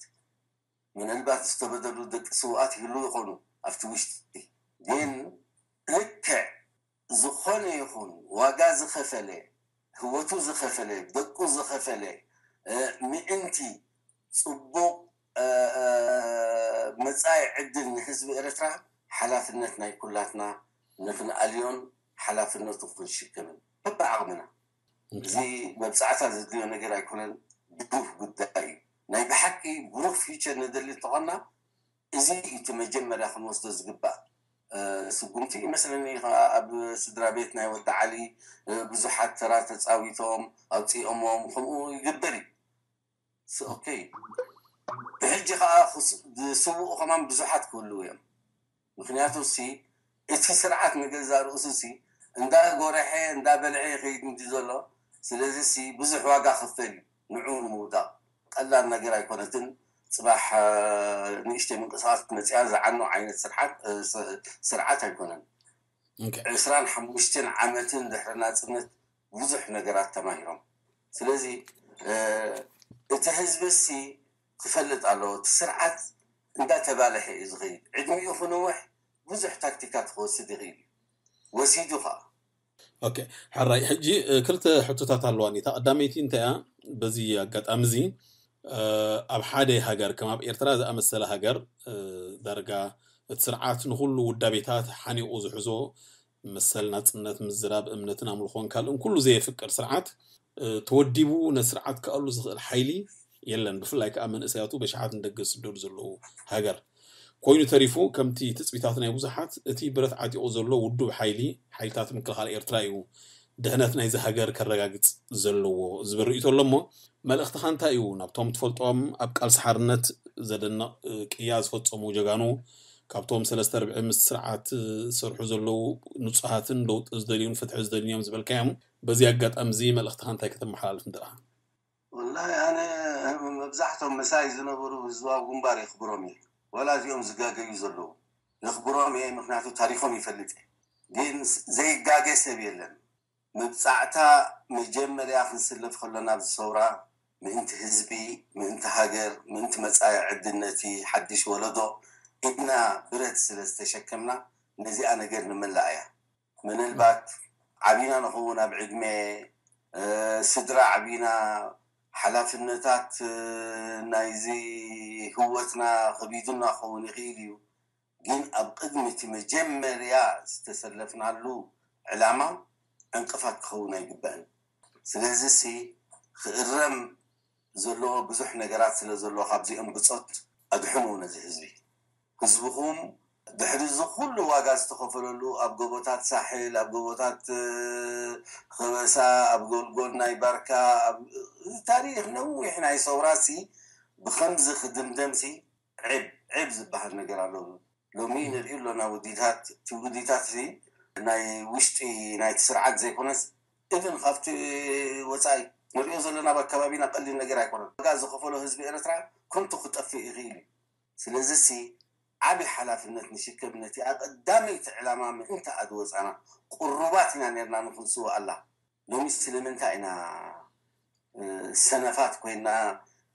ምናልባት ዝተበደሉ ደቂ ስውኣት ይህሉ ይኾኑ ኣብቲ ውሽጢ ግን ልክዕ ዝኾነ ይኹን ዋጋ ዝኸፈለ ህወቱ ዝኸፈለ ደቁ ዝኸፈለ ምእንቲ ፅቡቕ መፃኢ ዕድል ንህዝቢ ኤርትራ ሓላፍነት ናይ ኩላትና ንክንኣልዮን ሓላፍነቱ ክንሽከምን በብዓቕምና እዚ መብፃዕታ ዘድልዮ ነገር ኣይኮነን ብሩህ ጉዳይ እዩ ናይ ብሓቂ ብሩህ ፊቸር ንደሊ እንተኾና እዚ እቲ መጀመርያ ክንወስዶ ዝግባእ ስጉምቲ ይመስለኒ ከዓ ኣብ ስድራ ቤት ናይ ወዲ ዓሊ ብዙሓት ተራ ተፃዊቶም ኣውፂኦሞም ከምኡ ይግበር እዩ ኦኬ ብሕጂ ከዓ ዝስውኡ ከማን ብዙሓት ክህልው እዮም ምክንያቱ ሲ እቲ ስርዓት ንገዛ ርእሱ ሲ እንዳ ጎረሐ እንዳ በልዐ ይኸይድ እንዲ ዘሎ ስለዚ ሲ ብዙሕ ዋጋ ክፈል እዩ ንዑ ንምውዳቕ ቀላል ነገር ኣይኮነትን ፅባሕ ንእሽተይ ምንቅስቃስ መፅያ ዝዓኖ ዓይነት ስርዓት ኣይኮነን ዕስራን ሓሙሽተን ዓመትን ድሕሪ ናፅነት ብዙሕ ነገራት ተማሂሮም ስለዚ እቲ ህዝቢ ሲ ክፈልጥ ኣለዎ እቲ ስርዓት እንዳተባለሐ እዩ ዝኸይድ ዕድሚኡ ክንውሕ ብዙሕ ታክቲካት ክወስድ ይኽእል እዩ። ወሲዱ ከዓ ኦኬ፣ ሕራይ። ሕጂ ክልተ ሕቶታት ኣለዋኒ። እታ ቀዳመይቲ እንታይ እያ? በዚ ኣጋጣሚ እዚ ኣብ ሓደ ሃገር ከም ኣብ ኤርትራ ዝኣመሰለ ሃገር ዳርጋ እቲ ስርዓት ንኩሉ ውዳቤታት ሓኒቑ ዝሕዞ መሰል ናጽነት ምዝራብ፣ እምነትን ኣምልኾን ካልእን ኩሉ ዘየፍቅር ስርዓት ተወዲቡ ነቲ ስርዓት ክኣሉ ዝኽእል ሓይሊ የለን። ብፍላይ ከዓ መንእሰያቱ በሽሓት ንደገ ዝስደዱ ዘለዉ ሃገር ኮይኑ ተሪፉ፣ ከምቲ ትጽቢታት ናይ ብዙሓት እቲ ብረት ዓጢቑ ዘሎ ውዱብ ሓይሊ ሓይልታት ምክልኻል ኤርትራ እዩ ድሕነት ናይዚ ሃገር ከረጋግጽ ዘለዎ ዝብል ርእይቶ ኣሎ። እሞ መልእኽትኻ እንታይ እዩ ናብቶም ትፈልጦም ኣብ ቃልሲ ሓርነት ዘደንቕ ቅያ ዝፈጸሙ ጀጋኑ፣ ካብቶም ሰለስተ ርብዒ ምስ ስርዓት ዝሰርሑ ዘለዉ ንጹሃትን ለውጢ ዝደልዩን ፍትሒ ዝደልዩን እዮም ዝበልካዮም፣ በዚ ኣጋጣሚ እዚ መልእኽትኻ እንታይ ከተመሓላልፍ ምደለኻ? ወላሂ ኣነ መብዛሕቶም ምሳይ ዝነበሩ ህዝባዊ ግንባር የኽብሮም እየ። ዋላ እዚኦም ዝጋገዩ ዘለዉ የኽብሮም እየ፣ ምክንያቱ ታሪኾም ይፈልጥ እየ። ግን ዘይጋገ ሰብ የለን። መብጻዕታ መጀመርያ ክንስለፍ ከሎና ኣብዚ ሰውራ ምእንቲ ህዝቢ፣ ምእንቲ ሃገር፣ ምእንቲ መጻኢ ዕድል ነቲ ሓድሽ ወለዶ ኢልና ብረት ስለ ዝተሸከምና ነዚኣ ነገር ንመላእ እያ። ምናልባት ዓቢና ንኸውን ኣብ ዕድመ፣ እ፣ ስድራ ዓቢና ሓላፍነታት፣ እ፣ ናይዚ ህወትና ከቢዱና ክኸውን ይኽእል እዩ። ግን ኣብ ቅድሚ እቲ መጀመርያ ዝተሰለፍናሉ ዕላማ ዕንቅፋት ክኸውን ኣይግባእን። ስለዚ ሲ ክእረም ዘለዎ ብዙሕ ነገራት ስለ ዘሎ ካብዚኦም ብጾት ኣድሕኑ ነዚ ህዝቢ። ህዝብኹም ድሕሪ እዚ ኩሉ ዋጋ ዝተኸፈለሉ ኣብ ጎቦታት ሳሕል፣ ኣብ ጎቦታት፣ እ፣ ከበሳ፣ ኣብ ጎልጎል ናይ ባርካ፣ ኣብ፣ እዚ ታሪኽ ነዊሕ ናይ ሰውራሲ ብኸምዚ ክድምደምሲ ዒብ፣ ዒብ ዝበሃል ነገር ኣሎ። ሎሚ ንሪኦ ኣሎና ውዲታት፣ እቲ ውዲታት ሲ ናይ ውሽጢ ናይቲ ስርዓት ዘይኮነስ፣ ኢቭን ካብቲ ወጻኢ ንሪኦ ዘለና ኣብ ኣከባቢና ቀሊል ነገር ኣይኮነን። ዋጋ ዝኸፈሎ ህዝቢ ኤርትራ ከንቱ ክጠፍእ ይኽእል እዩ። ስለዚ ሲ ዓቢ ሓላፍነት ንሽከም፣ ነቲ ኣቐዳመይቲ ዕላማ ምእንቲ ኣድወጻና ቅሩባት ኢና ነርና ንክንስው ኣላ። ሎሚ ስለምንታይ ኢና፣ እ፣ ሰነፋት ኮይና፣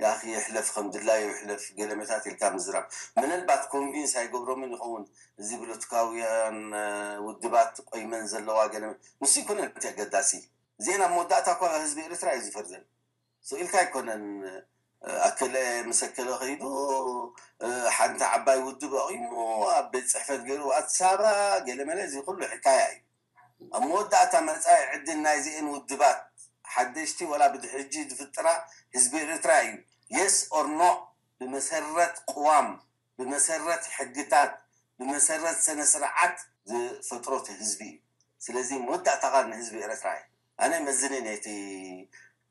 ያኺ ይሕለፍ ከም ድላዩ ይሕለፍ ገለመታት ኢልካ ምዝራብ? ምናልባት ኮንቪንስ ኣይገብሮምን ይኸውን፣ እዚ ብሎትካውያን፣ እ፣ ውድባት ቆይመን ዘለዋ ገለመ፣ ንሱ ይኮነን እቲ ኣገዳሲ። እዚአን ኣብ መወዳእታ እኳ ህዝቢ ኤርትራ እዩ ዝፈርዘን። ስኢልካ ኣይኮነን፣ እ፣ ኣከለ ምስ ኣከለ ከይዱ፣ እ፣ ሓንቲ ዓባይ ውድብ ኣቑሙ ኣብ ቤት ጽሕፈት ገይሩ ኣዲስ ኣበባ ገለመለ፣ እዚ ኩሉ ሕካያ እዩ። ኣብ መወዳእታ መጻኢ ዕድል ናይዚአን ውድባት ሓደሽቲ ወላ ብድሕጂ ዝፍጥራ ህዝቢ ኤርትራ እዩ። የስ ኦር ኖ፣ ብመሰረት ቅዋም፣ ብመሰረት ሕግታት፣ ብመሰረት ስነ ስርዓት ዝፈጥሮ እቲ ህዝቢ እዩ። ስለዚ መወዳእታ ቃል ንህዝቢ ኤርትራ እዩ። ኣነ መዝንን እቲ፣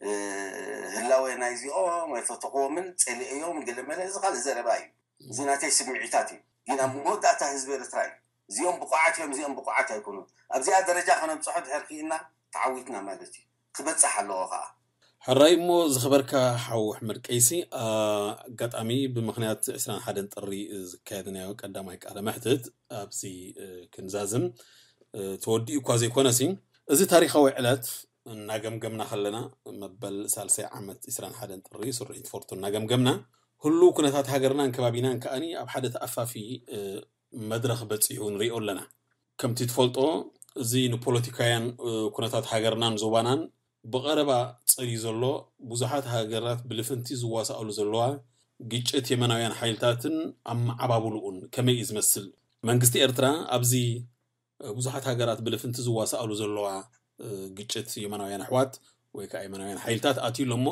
እ፣ ህላዌ ናይዚኦም ኣይፈተኽዎምን፣ ጸሊኤዮም፣ ገለመለ፣ እዚ ካልእ ዘረባ እዩ። እዚ ናተይ ስምዒታት እዩ። ግን ኣብ መወዳእታ ህዝቢ ኤርትራ እዩ። እዚኦም ብቑዓት እዮም፣ እዚኦም ብቑዓት ኣይኮኑን። ኣብዚኣ ደረጃ ከነብጽሖ ድሕር ክኢልና ተዓዊትና ማለት እዩ። ክበጽሕ ኣለዎ ከዓ። ሕራይ እሞ ዝኸበርካ ሓው ኣሕመድ ቀይሲ፣ ኣጋጣሚ ብምኽንያት ዕስራን ሓደን ጥሪ ዝካየድናዮ ቀዳማይ ቃለ መሕትት ኣብዚ፣ እ፣ ክንዛዝም፣ እ፣ ተወዲኡ እኳ ዘይኮነሲ፣ እዚ ታሪኻዊ ዕለት እናገምገምና ከለና፣ መበል ሳልሳይ ዓመት ዕስራን ሓደን ጥሪ ስርሒት ፎርቶ እናገምገምና፣ ህሉው ኩነታት ሃገርናን ከባቢናን ከኣኒ ኣብ ሓደ ተኣፋፊ፣ እ፣ መድረኽ በጺሑ ንሪኦ ኣለና። ከምቲ ትፈልጦ፣ እዚ ንፖለቲካውያን፣ እ፣ ኩነታት ሃገርናን ዞባናን ብቐረባ ጸልዩ ዘሎ፣ ብዙሓት ሃገራት ብልፍንቲ ዝዋሳኣሉ ዘለዋ ግጭት የመናውያን ሓይልታትን ኣመዓባብልኡን ከመይ እዩ ዝመስል? መንግስቲ ኤርትራ ኣብዚ፣ እ፣ ብዙሓት ሃገራት ብልፍንቲ ዝዋሳኣሉ ዘለዋ፣ እ፣ ግጭት የመናውያን ኣሕዋት ወይ ከዓ የመናውያን ሓይልታት ኣትዩ ኣሎ እሞ፣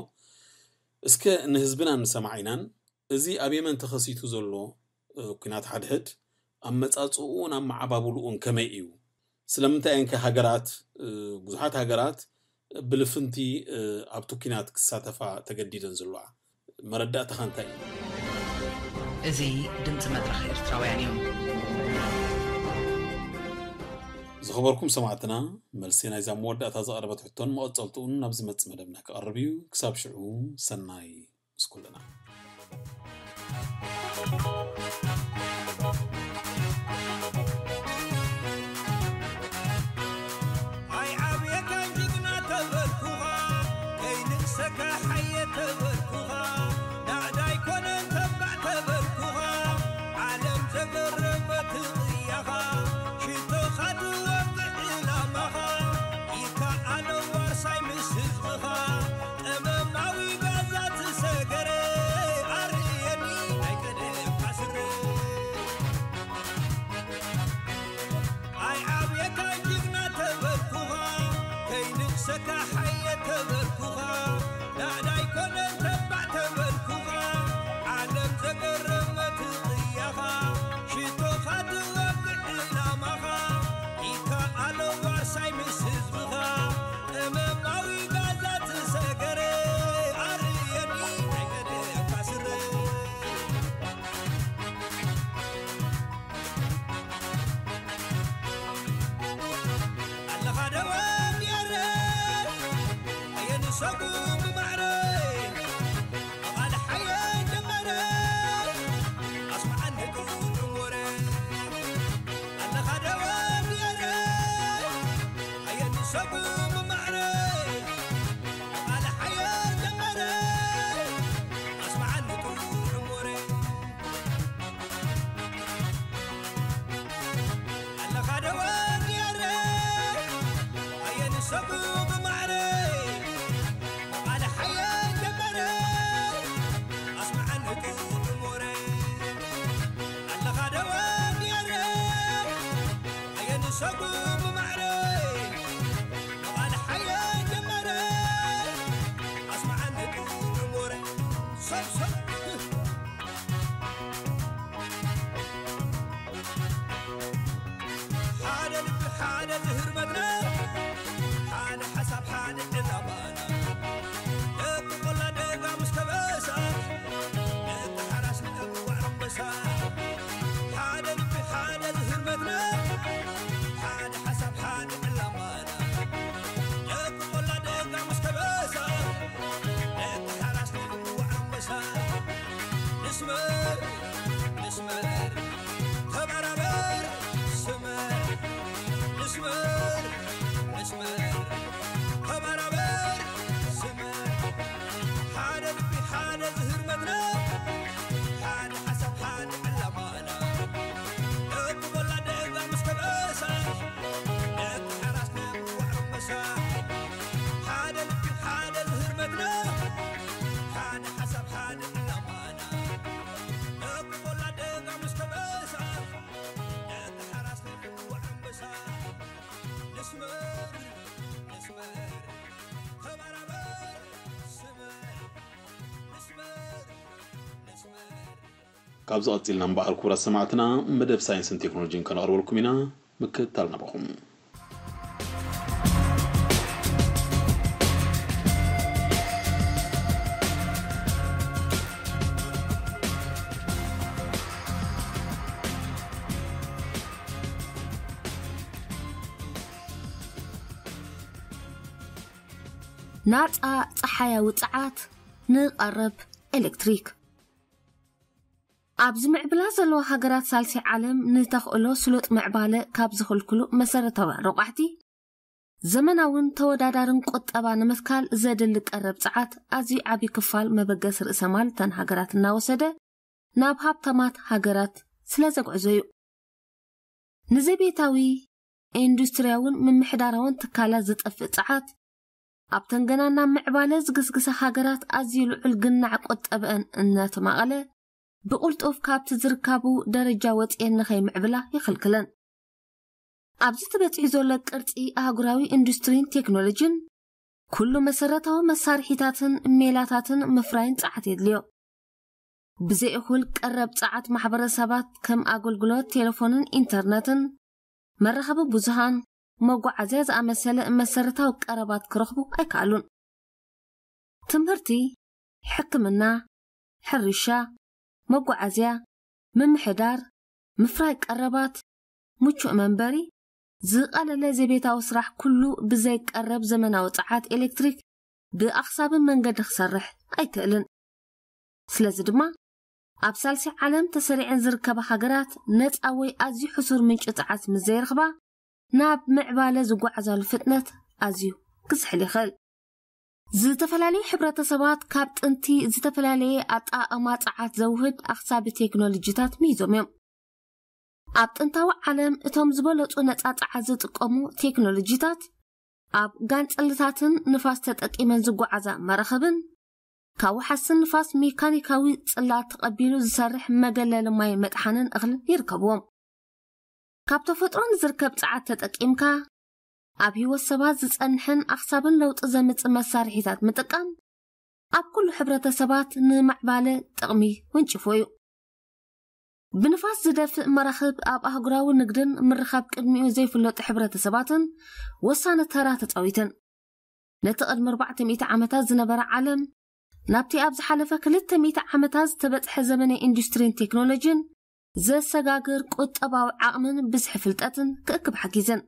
እስከ ንህዝብናን ንሰማዒናን እዚ ኣብ የመን ተኸሲቱ ዘሎ፣ እ፣ ኲናት ሓድሕድ ኣመጻጽኡን ኣመዓባብልኡን ከመይ እዩ? ስለምንታይ እየን ከ ሃገራት፣ እ፣ ብዙሓት ሃገራት ብልፍንቲ፣ እ፣ ኣብቲ ኲናት ክሳተፋ ተገዲደን ዘለዋ? መረዳእታኻ እንታይ እዩ? እዚ ድምፂ መድረኽ ኤርትራውያን እዩ። ዝኸበርኩም ሰማዕትና፣ መልሲ ናይዛ መወዳእታ ዝቐረበት ሕቶን መቐጸልትኡን ናብ ዝመጽእ መደብና ክቐርብ እዩ። ክሳብ ሽዑ ሰናይ ምስ ኩልና። ሰጉም ማዕረ ኣባል ሓየ ጀመረ ኣስማዓኒ ጥዑም ወረ ኣለኻ ደወ ብየረ ኣየኒ ሰጉም ማዕረ ኣባል ሓየ ጀመረ ኣስማዓኒ ጥዑም ወረ ኣለኻ ደወ ብየረ ኣየኒ ሰጉም ማዕረ ኣባል ሓየ ጀመረ ኣስማዓኒ ጥዑም ወረ ኣለኻ ደወ ብየረ ኣየኒ ሰጉም ማዕረ ኣባል ሓየ ጀመረ ኣስማዓኒ ጥዑም ወረ ሰብ ሰብ ሓደ ልቢ ሓደ ዝህር መድረኽ ሓደ ሓሳብ ሓደ ዕላማ ደቂ ቆላ ደጋ ምስ ከበሳ ደቂ ሓራስ ንእግሩ ኣንበሳ ሓደ ልቢ ሓደ ዝህር መድረኽ ሓደ ሓሳብ ሓደ ዕላማ ደቂ ቆላ ደጋ ምስ ከበሳ ደቂ ሓራስ ንእግሩ ኣንበሳ ንስመር ንስመር ተበራበር ስመር ንስመር ንስመር ተበራበር ስመር ሓደ ልቢ ሓደ ዝህር መድረኽ ሓደ ሓሳብ ሓደ ዕላማና ደቂ ቆላ ደጋ ምስ ከበሳ ደቂ ሓራስ ንእግሩ ኣንበሳ ሓደ ልቢ ሓደ ዝህር መድረኽ ሓደ ሓሳብ ሓደ ዕላማና ደቂ ቆላ ደጋ ምስ ከበሳ ደቂ ሓራስ ንእግሩ ኣንበሳ ንስመር ንስመር ተበራበር ስመር ንስመር ንስመር ካብዚ ቀጺልና እምበኣር ክቡራት ሰማዕትና መደብ ሳይንስን ቴክኖሎጂን ከነቕርበልኩም ኢና። ምክትታል ናባኹም። ናጻ ጸሓያዊ ጸዓት ንቐረብ ኤሌክትሪክ። ኣብ ዝምዕብላ ዘለዋ ሃገራት ሳልሳይ ዓለም ንተኽእሎ ስሉጥ ምዕባለ ካብ ዝኽልክሉ መሰረታውያን ረቋሕቲ፣ ዘመናውን ተወዳዳርን ቁጠባ ንምትካል ዘድሊ ቀረብ ጸዓት ኣዝዩ ዓቢ ክፋል መበገሲ ርእሰ ማል እተን ሃገራት እናወሰደ ናብ ሃብታማት ሃገራት ስለ ዘጉዕዞ እዩ። ንዘቤታዊ፣ ኢንዱስትርያውን ምምሕዳራውን ትካላት ዝጠፍእ ጸዓት፣ ኣብተን ገና ናብ ምዕባለ ዝግስግሳ ሃገራት ኣዝዩ ልዑል ግናዕ ቁጠብአን እናተማቐለ፣ ብቕልጡፍ ካብቲ ዝርካቡ ደረጃ ወጺኤን ንኸይምዕብላ ይኽልክለን። ኣብዚ ተበጺሑ ዘሎ ቅርጺ ኣህጉራዊ ኢንዱስትሪን ቴክኖሎጂን፣ ኩሉ መሰረታዊ መሳርሒታትን ሜላታትን ምፍራይን ጸዓት የድልዮ። ብዘይ እኹል ቀረብ ጸዓት ማሕበረሰባት ከም ኣገልግሎት ቴሌፎንን ኢንተርነትን፣ መራኸቢ ብዙሃን፣ መጓዓዝያ ዝኣመሰለ መሰረታዊ ቀረባት ክረኽቡ ኣይከኣሉን። ትምህርቲ፣ ሕክምና፣ ሕርሻ፣ መጓዓዝያ፣ ምምሕዳር፣ ምፍራይ ቀረባት፣ ምቹእ መንበሪ፣ ዝቐለለ ዘቤታዊ ስራሕ ኩሉ ብዘይ ቀረብ ዘመናዊ ጸዓት ኤሌክትሪክ ብኣኽሳቢ መንገዲ ክሰርሕ ኣይክእልን። ስለዚ ድማ ኣብ ሳልሳይ ዓለም ተሰሪዐን ዝርከባ ሃገራት ነጻ ወይ ኣዝዩ ሕሱር ምንጪ ጸዓት ምስ ዘይረኽባ ናብ ምዕባለ ዝጓዓዛሉ ፍጥነት ኣዝዩ ክዝሕል ይኽእል። ዝተፈላለዩ ሕብረተሰባት ካብ ጥንቲ ዝተፈላለየ ኣጠቓቕማ ጸዓት ዘውህድ ኣኽሳቢ ቴክኖሎጂታት ምሂዞም እዮም። ኣብ ጥንታዊ ዓለም እቶም ዝበለጹ ነጻ ጸዓት ዝጥቀሙ ቴክኖሎጂታት ኣብ ጋንጽልታትን ንፋስ ተጠቂመን ዝጓዓዛ መራኽብን ካብ ወሓስን ንፋስ ሜካኒካዊ ጽላት ተቐቢሉ ዝሰርሕ መገለሊ ማይ መጥሓንን እኽልን ይርከብዎም። ካብ ተፈጥሮ ንዝርከብ ጸዓት ተጠቂምካ ኣብ ህይወት ሰባት ዝጸንሕን ኣኽሳብን ለውጢ ዘምጽእ መሳርሒታት ምጥቃም ኣብ ኩሉ ሕብረተሰባት ንምዕባለ ጥቕሚ ወንጭፎ እዩ። ብንፋስ ዝደፍእ መራኽብ ኣብ ኣህጉራዊ ንግድን ምርኻብ ቅድሚኡ ዘይፍለጡ ሕብረተሰባትን ወሳኒ ተራ ተጻዊተን። ነቲ ቅድሚ ኣርባዕተ ሚእቲ ዓመታት ዝነበረ ዓለም ናብቲ ኣብ ዝሓለፈ ክልተ ሚእቲ ዓመታት ዝተበጽሐ ዘመነ ኢንዱስትሪን ቴክኖሎጂን ዘሰጋግር ቁጠባዊ ዓቕምን ብዝሒ ፍልጠትን ክእክብ ሓጊዘን።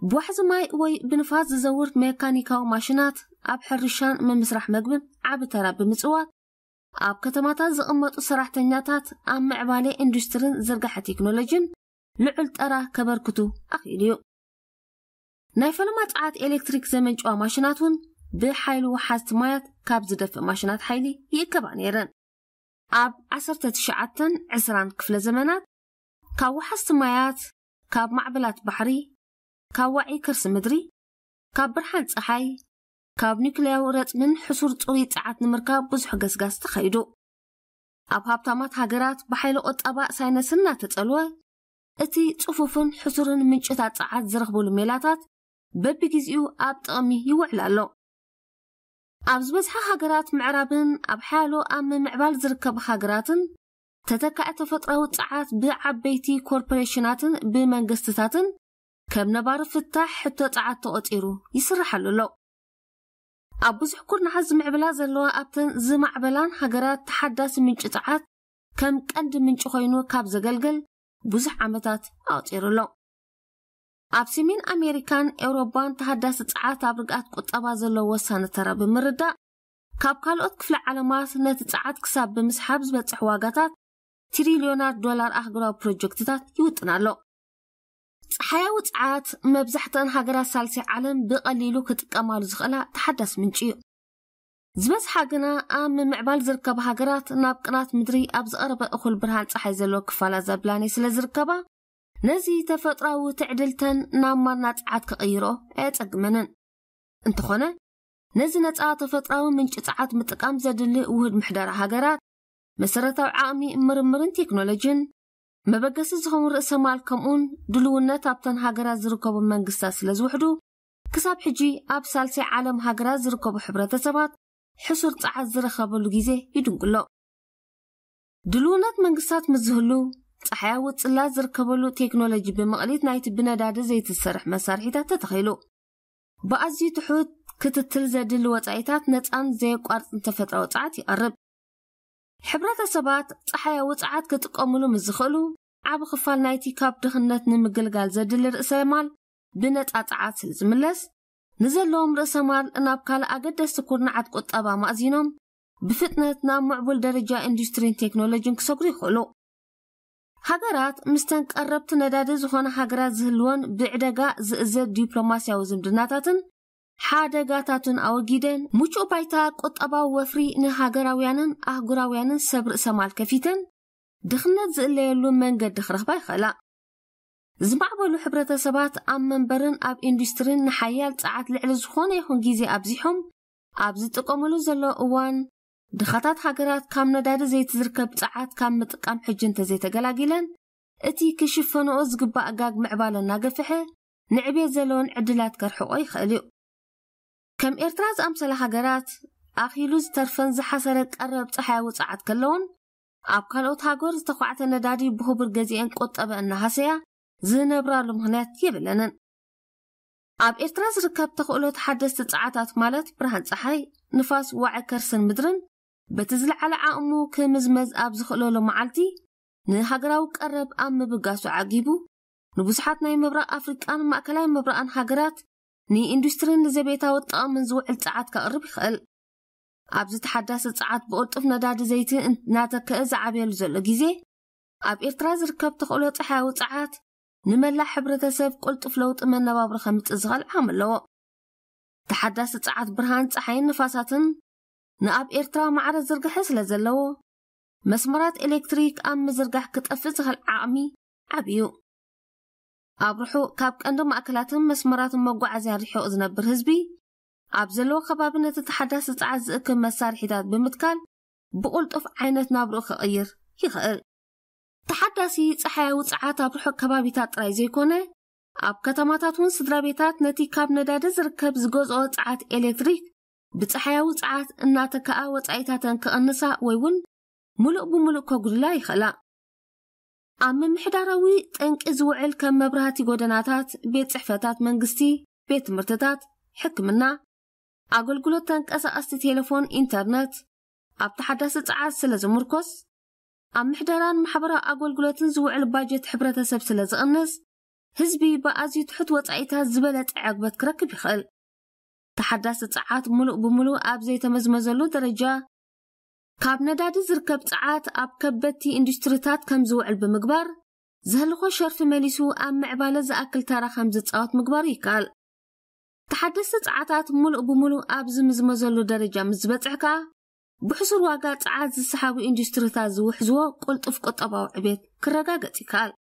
ብዋሕዚ ማይ ወይ ብንፋስ ዝዘውር ሜካኒካዊ ማሽናት ኣብ ሕርሻን ምምስራሕ መግብን ዓቢ ተራ ብምጽዋት፣ ኣብ ከተማታት ዝቕመጡ ሰራሕተኛታት ኣብ ምዕባለ ኢንዱስትሪን ዝርጋሐ ቴክኖሎጂን ልዑል ጠራ ከበርክቱ ኣኽኢሉ እዩ። ናይ ፈለማ ጸዓት ኤሌክትሪክ ዘመንጭዋ ማሽናት እውን ብሓይሊ ወሓዝቲ ማያት ካብ ዝደፍእ ማሽናት ሓይሊ ይእከባ ነይረን። ኣብ ዓሰርተ ትሽዓተን ዕስራን ክፍለ ዘመናት ካብ ወሓዝቲ ማያት፣ ካብ ማዕበላት ባሕሪ፣ ካብ ዋዒ ከርሲ ምድሪ፣ ካብ ብርሃን ጸሓይ፣ ካብ ኒክሌያዊ ረጽምን ሕሱር ጽሩይ ጸዓት ንምርካብ ብዙሕ ገስጋስ ተኻይዱ። ኣብ ሃብታማት ሃገራት ብሓይሊ ቁጠባ ሳይነስ እናተጸልወ፣ እቲ ጽፉፍን ሕሱርን ምንጭታት ጸዓት ዝረኽብሉ ሜላታት በብግዜኡ ኣብ ጥቕሚ ይውዕል ኣሎ። ኣብ ዝበዝሓ ሃገራት ምዕራብን ኣብ ሓያሎ ኣብ ምምዕባል ዝርከባ ሃገራትን ተተካኢ ተፈጥራዊ ጸዓት ብዓበይቲ ኮርፖሬሽናትን ብመንግስትታትን ከም ነባሪ ፍታሕ ሕቶ ጸዓት ተቖጺሩ ይስርሓሉ ኣሎ። ኣብ ብዙሕ ኩርናዓት ዝምዕብላ ዘለዋ ኣብተን ዝማዕበላን ሃገራት ተሓዳሲ ምንጪ ጸዓት ከም ቀንዲ ምንጪ ኮይኑ ካብ ዘገልግል ብዙሕ ዓመታት ኣቑጺሩ ኣሎ። ኣብ ሰሜን ኣሜሪካን ኤውሮጳን ተሃዳሲ ጸዓት ኣብ ርግኣት ቁጠባ ዘለዎ ወሳኒ ተራ ብምርዳእ፣ ካብ ካልኦት ክፍለ ዓለማት ነቲ ጸዓት ክሳብ ብምስሓብ ዝበጽሕ ዋጋታት ትሪልዮናት ዶላር ኣህጉራዊ ፕሮጀክትታት ይውጥን ኣሎ። ጸሓያዊ ጸዓት መብዛሕትአን ሃገራት ሳልሳይ ዓለም ብቐሊሉ ክጥቀማሉ ዝኽእላ ተሓዳሲ ምንጪ እዩ። ዝበዝሓ ግና ኣብ ምምዕባል ዝርከባ ሃገራት ናብ ቅናት ምድሪ ኣብ ዝቐረበ እኹል ብርሃን ጸሓይ ዘለዎ ክፋላት ዘብላኔ ስለ ዝርከባ፣ ነዚ ተፈጥራዊ ትዕድልተን ናብ ማና ጸዓት ክቕይሮ ኣየጸግመንን። እንተኾነ፣ ነዚ ነጻ ተፈጥራዊ ምንጪ ጸዓት ምጥቃም ዘድሊ ውህድ ምሕደራ ሃገራት፣ መሰረታዊ ዓቕሚ ምርምርን ቴክኖሎጂን፣ መበገሲ ዝኸውን ርእሰ ማል ከምኡን ድልውነት ኣብተን ሃገራት ዝርከቡ መንግስታት ስለ ዝውሕዱ፣ ክሳብ ሕጂ ኣብ ሳልሳይ ዓለም ሃገራት ዝርከቡ ሕብረተሰባት ሕሱር ጸዓት ዝረኸበሉ ግዜ ይድንጉሎ። ድልውነት መንግስታት ምስ ዝህሉ፣ ጸሓያዊ ጽላት ዝርከበሉ ቴክኖሎጂ ብምቕሊት ናይቲ ብነዳዲ ዘይትሰርሕ መሳርሒታት ተተኺሉ። ብኣዝዩ ትሑት ክትትል ዘድሊ ወጻኢታት ነጻን ዘየቋርጽን ተፈጥራዊ ጸዓት ይቐርብ። ሕብረተሰባት ጸሓያዊ ጸዓት ክጥቀምሉ ምስ ዝኽእሉ፣ ዓቢ ክፋል ናይቲ ካብ ድኽነት ንምግልጋል ዘድሊ ርእሰ ማል ብነጻ ጸዓት ስለ ዝምለስ፣ ንዘለዎም ርእሰ ማል ናብ ካልእ ኣገደስቲ ኩርናዓት ቁጠባ ማእዚኖም ብፍጥነት ናብ ምዕቡል ደረጃ ኢንዱስትሪን ቴክኖሎጂን ክሰግሩ ይኽእሉ። ሃገራት ምስተን ቀረብቲ ነዳዲ ዝኾነ ሃገራት ዝህልወን ብዕደጋ ዝእዘዝ ዲፕሎማስያዊ ዝምድናታትን ሓደጋታትን ኣወጊደን፣ ምቹእ ባይታ ቁጠባዊ ወፍሪ ንሃገራውያንን ኣህጉራውያንን ሰብ ርእሰ ማል ከፊተን፣ ድኽነት ዝእለየሉ መንገዲ ክረኽባ ይኽእላ። ዝማዕበሉ ሕብረተሰባት ኣብ መንበርን ኣብ ኢንዱስትሪን ንሓያል ጸዓት ልዕሊ ዝኾነ ይኹን ግዜ ኣብዚሖም ኣብ ዝጥቀምሉ ዘሎ እዋን፣ ድኻታት ሃገራት ካብ ነዳዲ ዘይትዝርከብ ጸዓት ካብ ምጥቃም ሕጂ እንተዘይተገላጊለን፣ እቲ ክሽፈንኦ ዝግባእ ጋግ ምዕባለ እናገፍሐ ንዕቤት ዘለወን ዕድላት ከርሕቆ ይኽእል እዩ። ከም ኤርትራ ዝኣምሰላ ሃገራት፣ ኣኺሉ ዝተርፈን ዝሓሰረ ቀረብ ጸሓያዊ ጸዓት ከለውን፣ ኣብ ካልኦት ሃገር ዝተኳዕተ ነዳዲ ብኽቡር ገዚአን ቁጠበ እናሃሰያ ዝነብራሉ ምኽንያት የብለንን። ኣብ ኤርትራ ዝርከብ ተኽእሎ ተሓደስቲ ጸዓታት ማለት ብርሃን ጸሓይ፣ ንፋስ፣ ዋዒ ከርስን ምድርን በቲ ዝለዓለ ዓቕሙ ክምዝመዝ ኣብ ዝኽእለሉ መዓልቲ፣ ንሃገራዊ ቀረብ ኣብ ምብጋሱ ዓጊቡ፣ ንብዙሓት ናይ ምብራቕ ኣፍሪቃን ማእከላይ ምብራቕን ሃገራት ንኢንዱስትሪን ንዘቤታዊ ጥቕምን ዝውዕል ጸዓት ከቕርብ ይኽእል። ኣብዚ ተሓዳሲ ጸዓት ብቕልጡፍ ነዳዲ ዘይቲ እናተከአ ዝዓብየሉ ዘሎ ግዜ፣ ኣብ ኤርትራ ዝርከብ ተኽእሎ ጸሓያዊ ጸዓት ንመላእ ሕብረተሰብ ቅልጡፍ ለውጢ መነባብሮ ከምጽእ ዝኽእል ዓቕሚ ኣለዎ። ተሓዳሲ ጸዓት ብርሃን ጸሓይን ንፋሳትን ንኣብ ኤርትራ ማዕረ ዝርግሐ ስለ ዘለዎ፣ መስመራት ኤሌክትሪክ ኣብ ምዝርጋሕ ክጠፍእ ዝኽእል ዓቕሚ ዓቢ እዩ። ኣብ ርሑቕ ካብ ቀንዲ ማእከላትን መስመራትን መጓዓዝያን ርሒቑ ዝነብር ህዝቢ፣ ኣብ ዘለዎ ከባቢ ነቲ ተሓዳሲ ጸዓት ዝእክብ መሳርሒታት ብምትካል ብቕልጡፍ ዓይነት ናብርኡ ክቕይር ይኽእል። ተሓዳሲ ጸሓያዊ ጸዓት ኣብ ርሑቕ ከባቢታት ጥራይ ዘይኮነ፣ ኣብ ከተማታት እውን ስድራ ቤታት ነቲ ካብ ነዳዲ ዝርከብ ዝገዝኦ ጸዓት ኤሌክትሪክ ብጸሓያዊ ጸዓት እናተከኣ ወጻኢታተን ክቐንሳ ወይ እውን ምሉእ ብምሉእ ከጉድላ ይኽእላ። ኣብ ምምሕዳራዊ ጠንቂ ዝውዕል ከም መብራህቲ ጎደናታት፣ ቤት ጽሕፈታት መንግስቲ፣ ቤት ትምህርትታት፣ ሕክምና፣ ኣገልግሎት ተንቀሳቐስቲ ቴሌፎን፣ ኢንተርነት፣ ኣብ ተሓዳሲ ጸዓት ስለ ዝምርኮስ፣ ኣብ ምሕደራን ማሕበራዊ ኣገልግሎትን ዝውዕል ባጀት ሕብረተሰብ ስለ ዝቕንስ፣ ህዝቢ ብኣዝዩ ትሑት ወጻኢታት ዝበለጸ ዕግበት ክረክብ ይኽእል። ተሓዳሲ ጸዓት ምሉእ ብምሉእ ኣብ ዘይተመዝመዘሉ ደረጃ፣ ካብ ነዳዲ ዝርከብ ጸዓት ኣብ ከበድቲ ኢንዱስትሪታት ከም ዝውዕል ብምግባር፣ ዘህልኾ ሸርፊ መሊሱ ኣብ ምዕባለ ዝኣክል ተራ ከም ዝጻወት ምግባሩ ይከኣል። ተሓደስቲ ጸዓታት ምሉእ ብምሉእ ኣብ ዝምዝመዘሉ ደረጃ ምስ ዝበጽሕ ከኣ፣ ብሕሱር ዋጋ ጸዓት ዝሰሓቡ ኢንዱስትሪታት ዝውሕዝዎ ቅልጡፍ ቁጠባዊ ዕቤት ክረጋገጽ ይከኣል።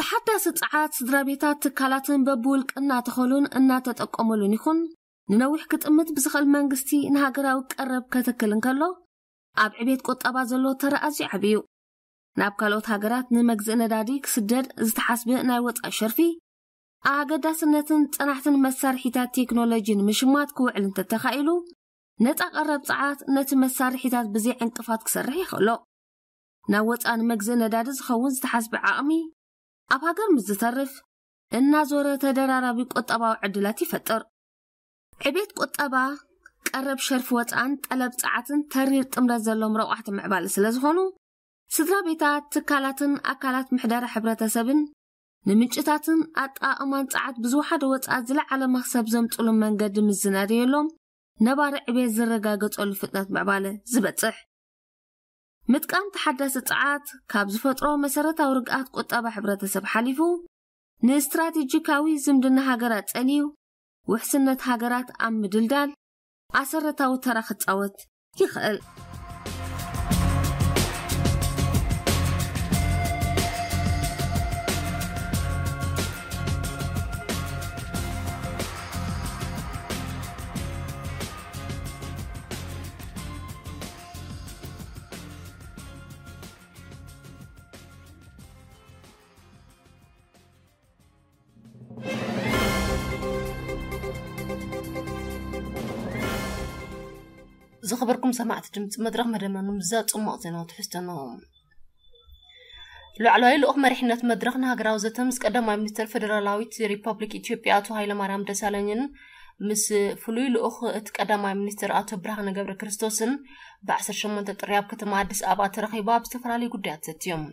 ተሓዳሲ ጸዓት ስድራ ቤታት፣ ትካላትን በብውልቂ እናተኸሉን እናተጠቀሙሉን ይኹን፣ ንነዊሕ ክጥምት ብዝኽእል መንግስቲ ንሃገራዊ ቀረብ ከተክል እንከሎ፣ ኣብ ዕቤት ቁጠባ ዘሎ ተራ ኣዝዩ ዓቢ እዩ። ናብ ካልኦት ሃገራት ንመግዝኢ ነዳዲ ክስደድ ዝተሓስበ ናይ ወጻኢ ሸርፊ፣ ኣገዳስነትን ጸናሕትን መሳርሒታት ቴክኖሎጂ ንምሽማት ክውዕል እንተተኻኢሉ፣ ነጻ ቀረብ ጸዓት ነቲ መሳርሒታት ብዘይ ዕንቅፋት ክሰርሕ የኽእሎ። ናብ ወጻኢ ንመግዝኢ ነዳዲ ዝኸውን ዝተሓስበ ዓቕሚ፣ ኣብ ሃገር ምስ ዝተርፍ፣ እናዞረ ተደራራቢ ቁጠባዊ ዕድላት ይፈጥር። ዕቤት ቁጠባ፣ ቀረብ ሸርፊ ወጻእን ጠለብ ጸዓትን ተሪር ጥምረት ዘለዎም ረቋሕቲ ምዕባለ ስለ ዝኾኑ፣ ስድራ ቤታት፣ ትካላትን ኣካላት ምሕደራ ሕብረተሰብን ንምንጭታትን ኣጠቓቕማን ጸዓት ብዝወሓደ ወጻእ ዝለዓለ መኽሰብ ዘምጽሉ መንገዲ ምስ ዝናደየሎም፣ ነባሪ ዕቤት ዝረጋገጸሉ ፍጥነት ምዕባለ ዝበጽሕ። ምጥቃም ተሓዳሲ ጸዓት ካብ ዝፈጥሮ መሰረታዊ ርግኣት ቁጠባ ሕብረተሰብ ሓሊፉ፣ ንስትራቴጂካዊ ዝምድና ሃገራት ጸልዩ፣ ውሕስነት ሃገራት ኣብ ምድልዳል ኣሰረታዊ ተራ ክጻወት ይኽእል። ዝኸበርኩም ሰማዕቲ ድምፂ መድረኽ፣ መደመኑ ምዛ ጽሙቕ ዜናዊ ትሕዝቶ ነው። ላዕለዋይ ልኡኽ መሪሕነት መድረኽ ንሃገራዊ ዘተ ምስ ቀዳማይ ሚኒስትር ፌደራላዊት ሪፐብሊክ ኢትዮጵያ ኣቶ ሃይለማርያም ደሳለኝን ምስ ፍሉይ ልኡኽ እቲ ቀዳማይ ሚኒስትር ኣቶ ብርሃነ ገብረ ክርስቶስን ብ ዓሰርተ ሸሞንተ ጥሪ ኣብ ከተማ ኣዲስ ኣበባ ተረኺቡ ኣብ ዝተፈላለዩ ጉዳያት ዘትዮም።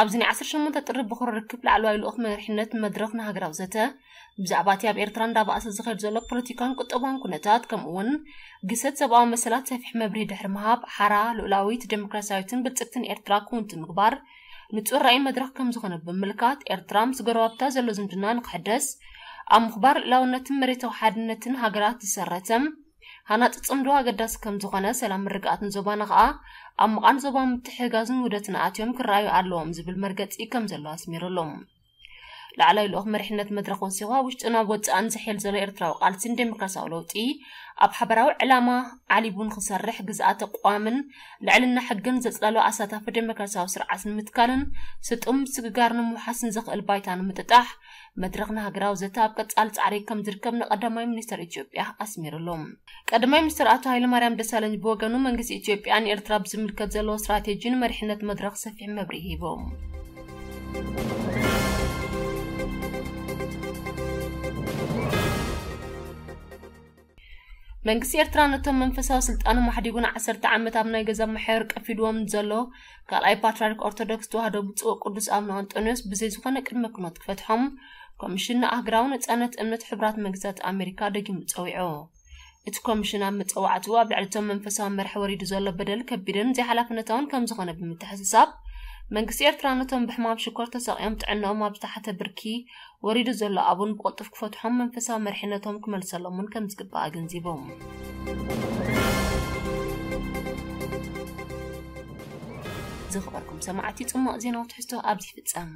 ኣብዚ ናይ ዓሰርተ ሸሞንተ ጥሪ ብኹር ርክብ ላዕለዋይ ልኡኽ መሪሕነት መድረኽ ንሃገራዊ ዘተ ብዛዕባ እቲ ኣብ ኤርትራ እንዳባእሰ ዝኸይድ ዘሎ ፖለቲካን ቁጠባን ኩነታት፣ ከምኡ እውን ግሰት ሰብኣዊ መሰላት ሰፊሕ መብርሂ ድሕሪ ምሃብ፣ ሓራ፣ ልኡላዊት፣ ዴሞክራሲያዊትን ብልጽግትን ኤርትራ ክውንቲ ምግባር ንጹር ራእይ መድረኽ ከም ዝኾነ ብምምልካት፣ ኤርትራ ምስ ጎረባብታ ዘሎ ዝምድና ንክሕደስ፣ ኣብ ምኽባር ልኡላውነትን መሬታዊ ሓድነትን ሃገራት ዝሰረተ ሃናጺ ጽምዶ ኣገዳሲ ከም ዝኾነ፣ ሰላም ምርግኣትን ዞባና ከኣ ኣብ ምቓን ዞባ ምትሕግጋዝን ውህደትን ኣትዮም ክረኣዩ ኣለዎም ዝብል መርገጺ ከም ዘሎ ኣስሚሩሉ። ላዕላይ ልኡኽ መሪሕነት መድረኽ ወሲኹ፣ ኣብ ውሽጥን ኣብ ወጻእን ዝሕየል ዘሎ ኤርትራዊ ቃልሲን ዴሞክራሲያዊ ለውጢ ኣብ ሓበራዊ ዕላማ ዓሊቡ ንክሰርሕ፣ ግዝኣተ ቅዋምን ልዕልና ሕግን ዘጽላሎ ኣሳታፊ ዴሞክራሲያዊ ስርዓት ንምትካልን ስጡም ስግጋር ንምውሓስን ዘኽእል ባይታ ንምጥጣሕ፣ መድረኽ ንሃገራዊ ዘተ ኣብ ቀጻሊ ጻዕሪ ከም ዝርከብ ንቀዳማይ ሚኒስተር ኢትዮጵያ ኣስሚሩሉ። ቀዳማይ ሚኒስተር ኣቶ ሃይለማርያም ደሳለኝ ብወገኑ፣ መንግስቲ ኢትዮጵያ ንኤርትራ ብዝምልከት ዘለዎ ስትራቴጂ ንመሪሕነት መድረኽ ሰፊሕ መብርሂ ሂቦም። መንግስቲ ኤርትራ ነቶም መንፈሳዊ ስልጣኖም ኣሕዲጉ ንዓሰርተ ዓመት ኣብ ናይ ገዛ መሓየር ቀፊድዎም ዘሎ ካልኣይ ፓትርያርክ ኦርቶዶክስ ተዋህዶ ብፁዕ ቅዱስ ኣቡነ ኣንጦንዮስ ብዘይ ዝኾነ ቅድመ ኩነት ክፈትሖም ኮሚሽን ንኣህጉራዊ ነጻነት እምነት ሕቡራት መንግስታት ኣሜሪካ ደጊሙ ጸዊዑ። እቲ ኮሚሽን ኣብ መጸዋዕትኡ ኣብ ልዕሊ እቶም መንፈሳዊ መርሒ ወሪዱ ዘሎ በደል ከቢድን ዘይሓላፍነታውን ከም ዝኾነ ብምትሕስሳብ፣ መንግስቲ ኤርትራ ነቶም ብሕማም ሽኮር ተሰቒዮም ጥዕናኦም ኣብ ዝተሓተ ብርኪ ወሪዱ ዘሎ ኣቡን ብቕልጡፍ ክፈትሖም መንፈሳዊ መርሒነቶም ክመልሰሎም እውን ከም ዝግባእ ኣገንዚቦም። ዝኸበርኩም ሰማዕቲ፣ ጽማቕ ዜናዊ ትሕዝቶ ኣብዚ ይፍጸም።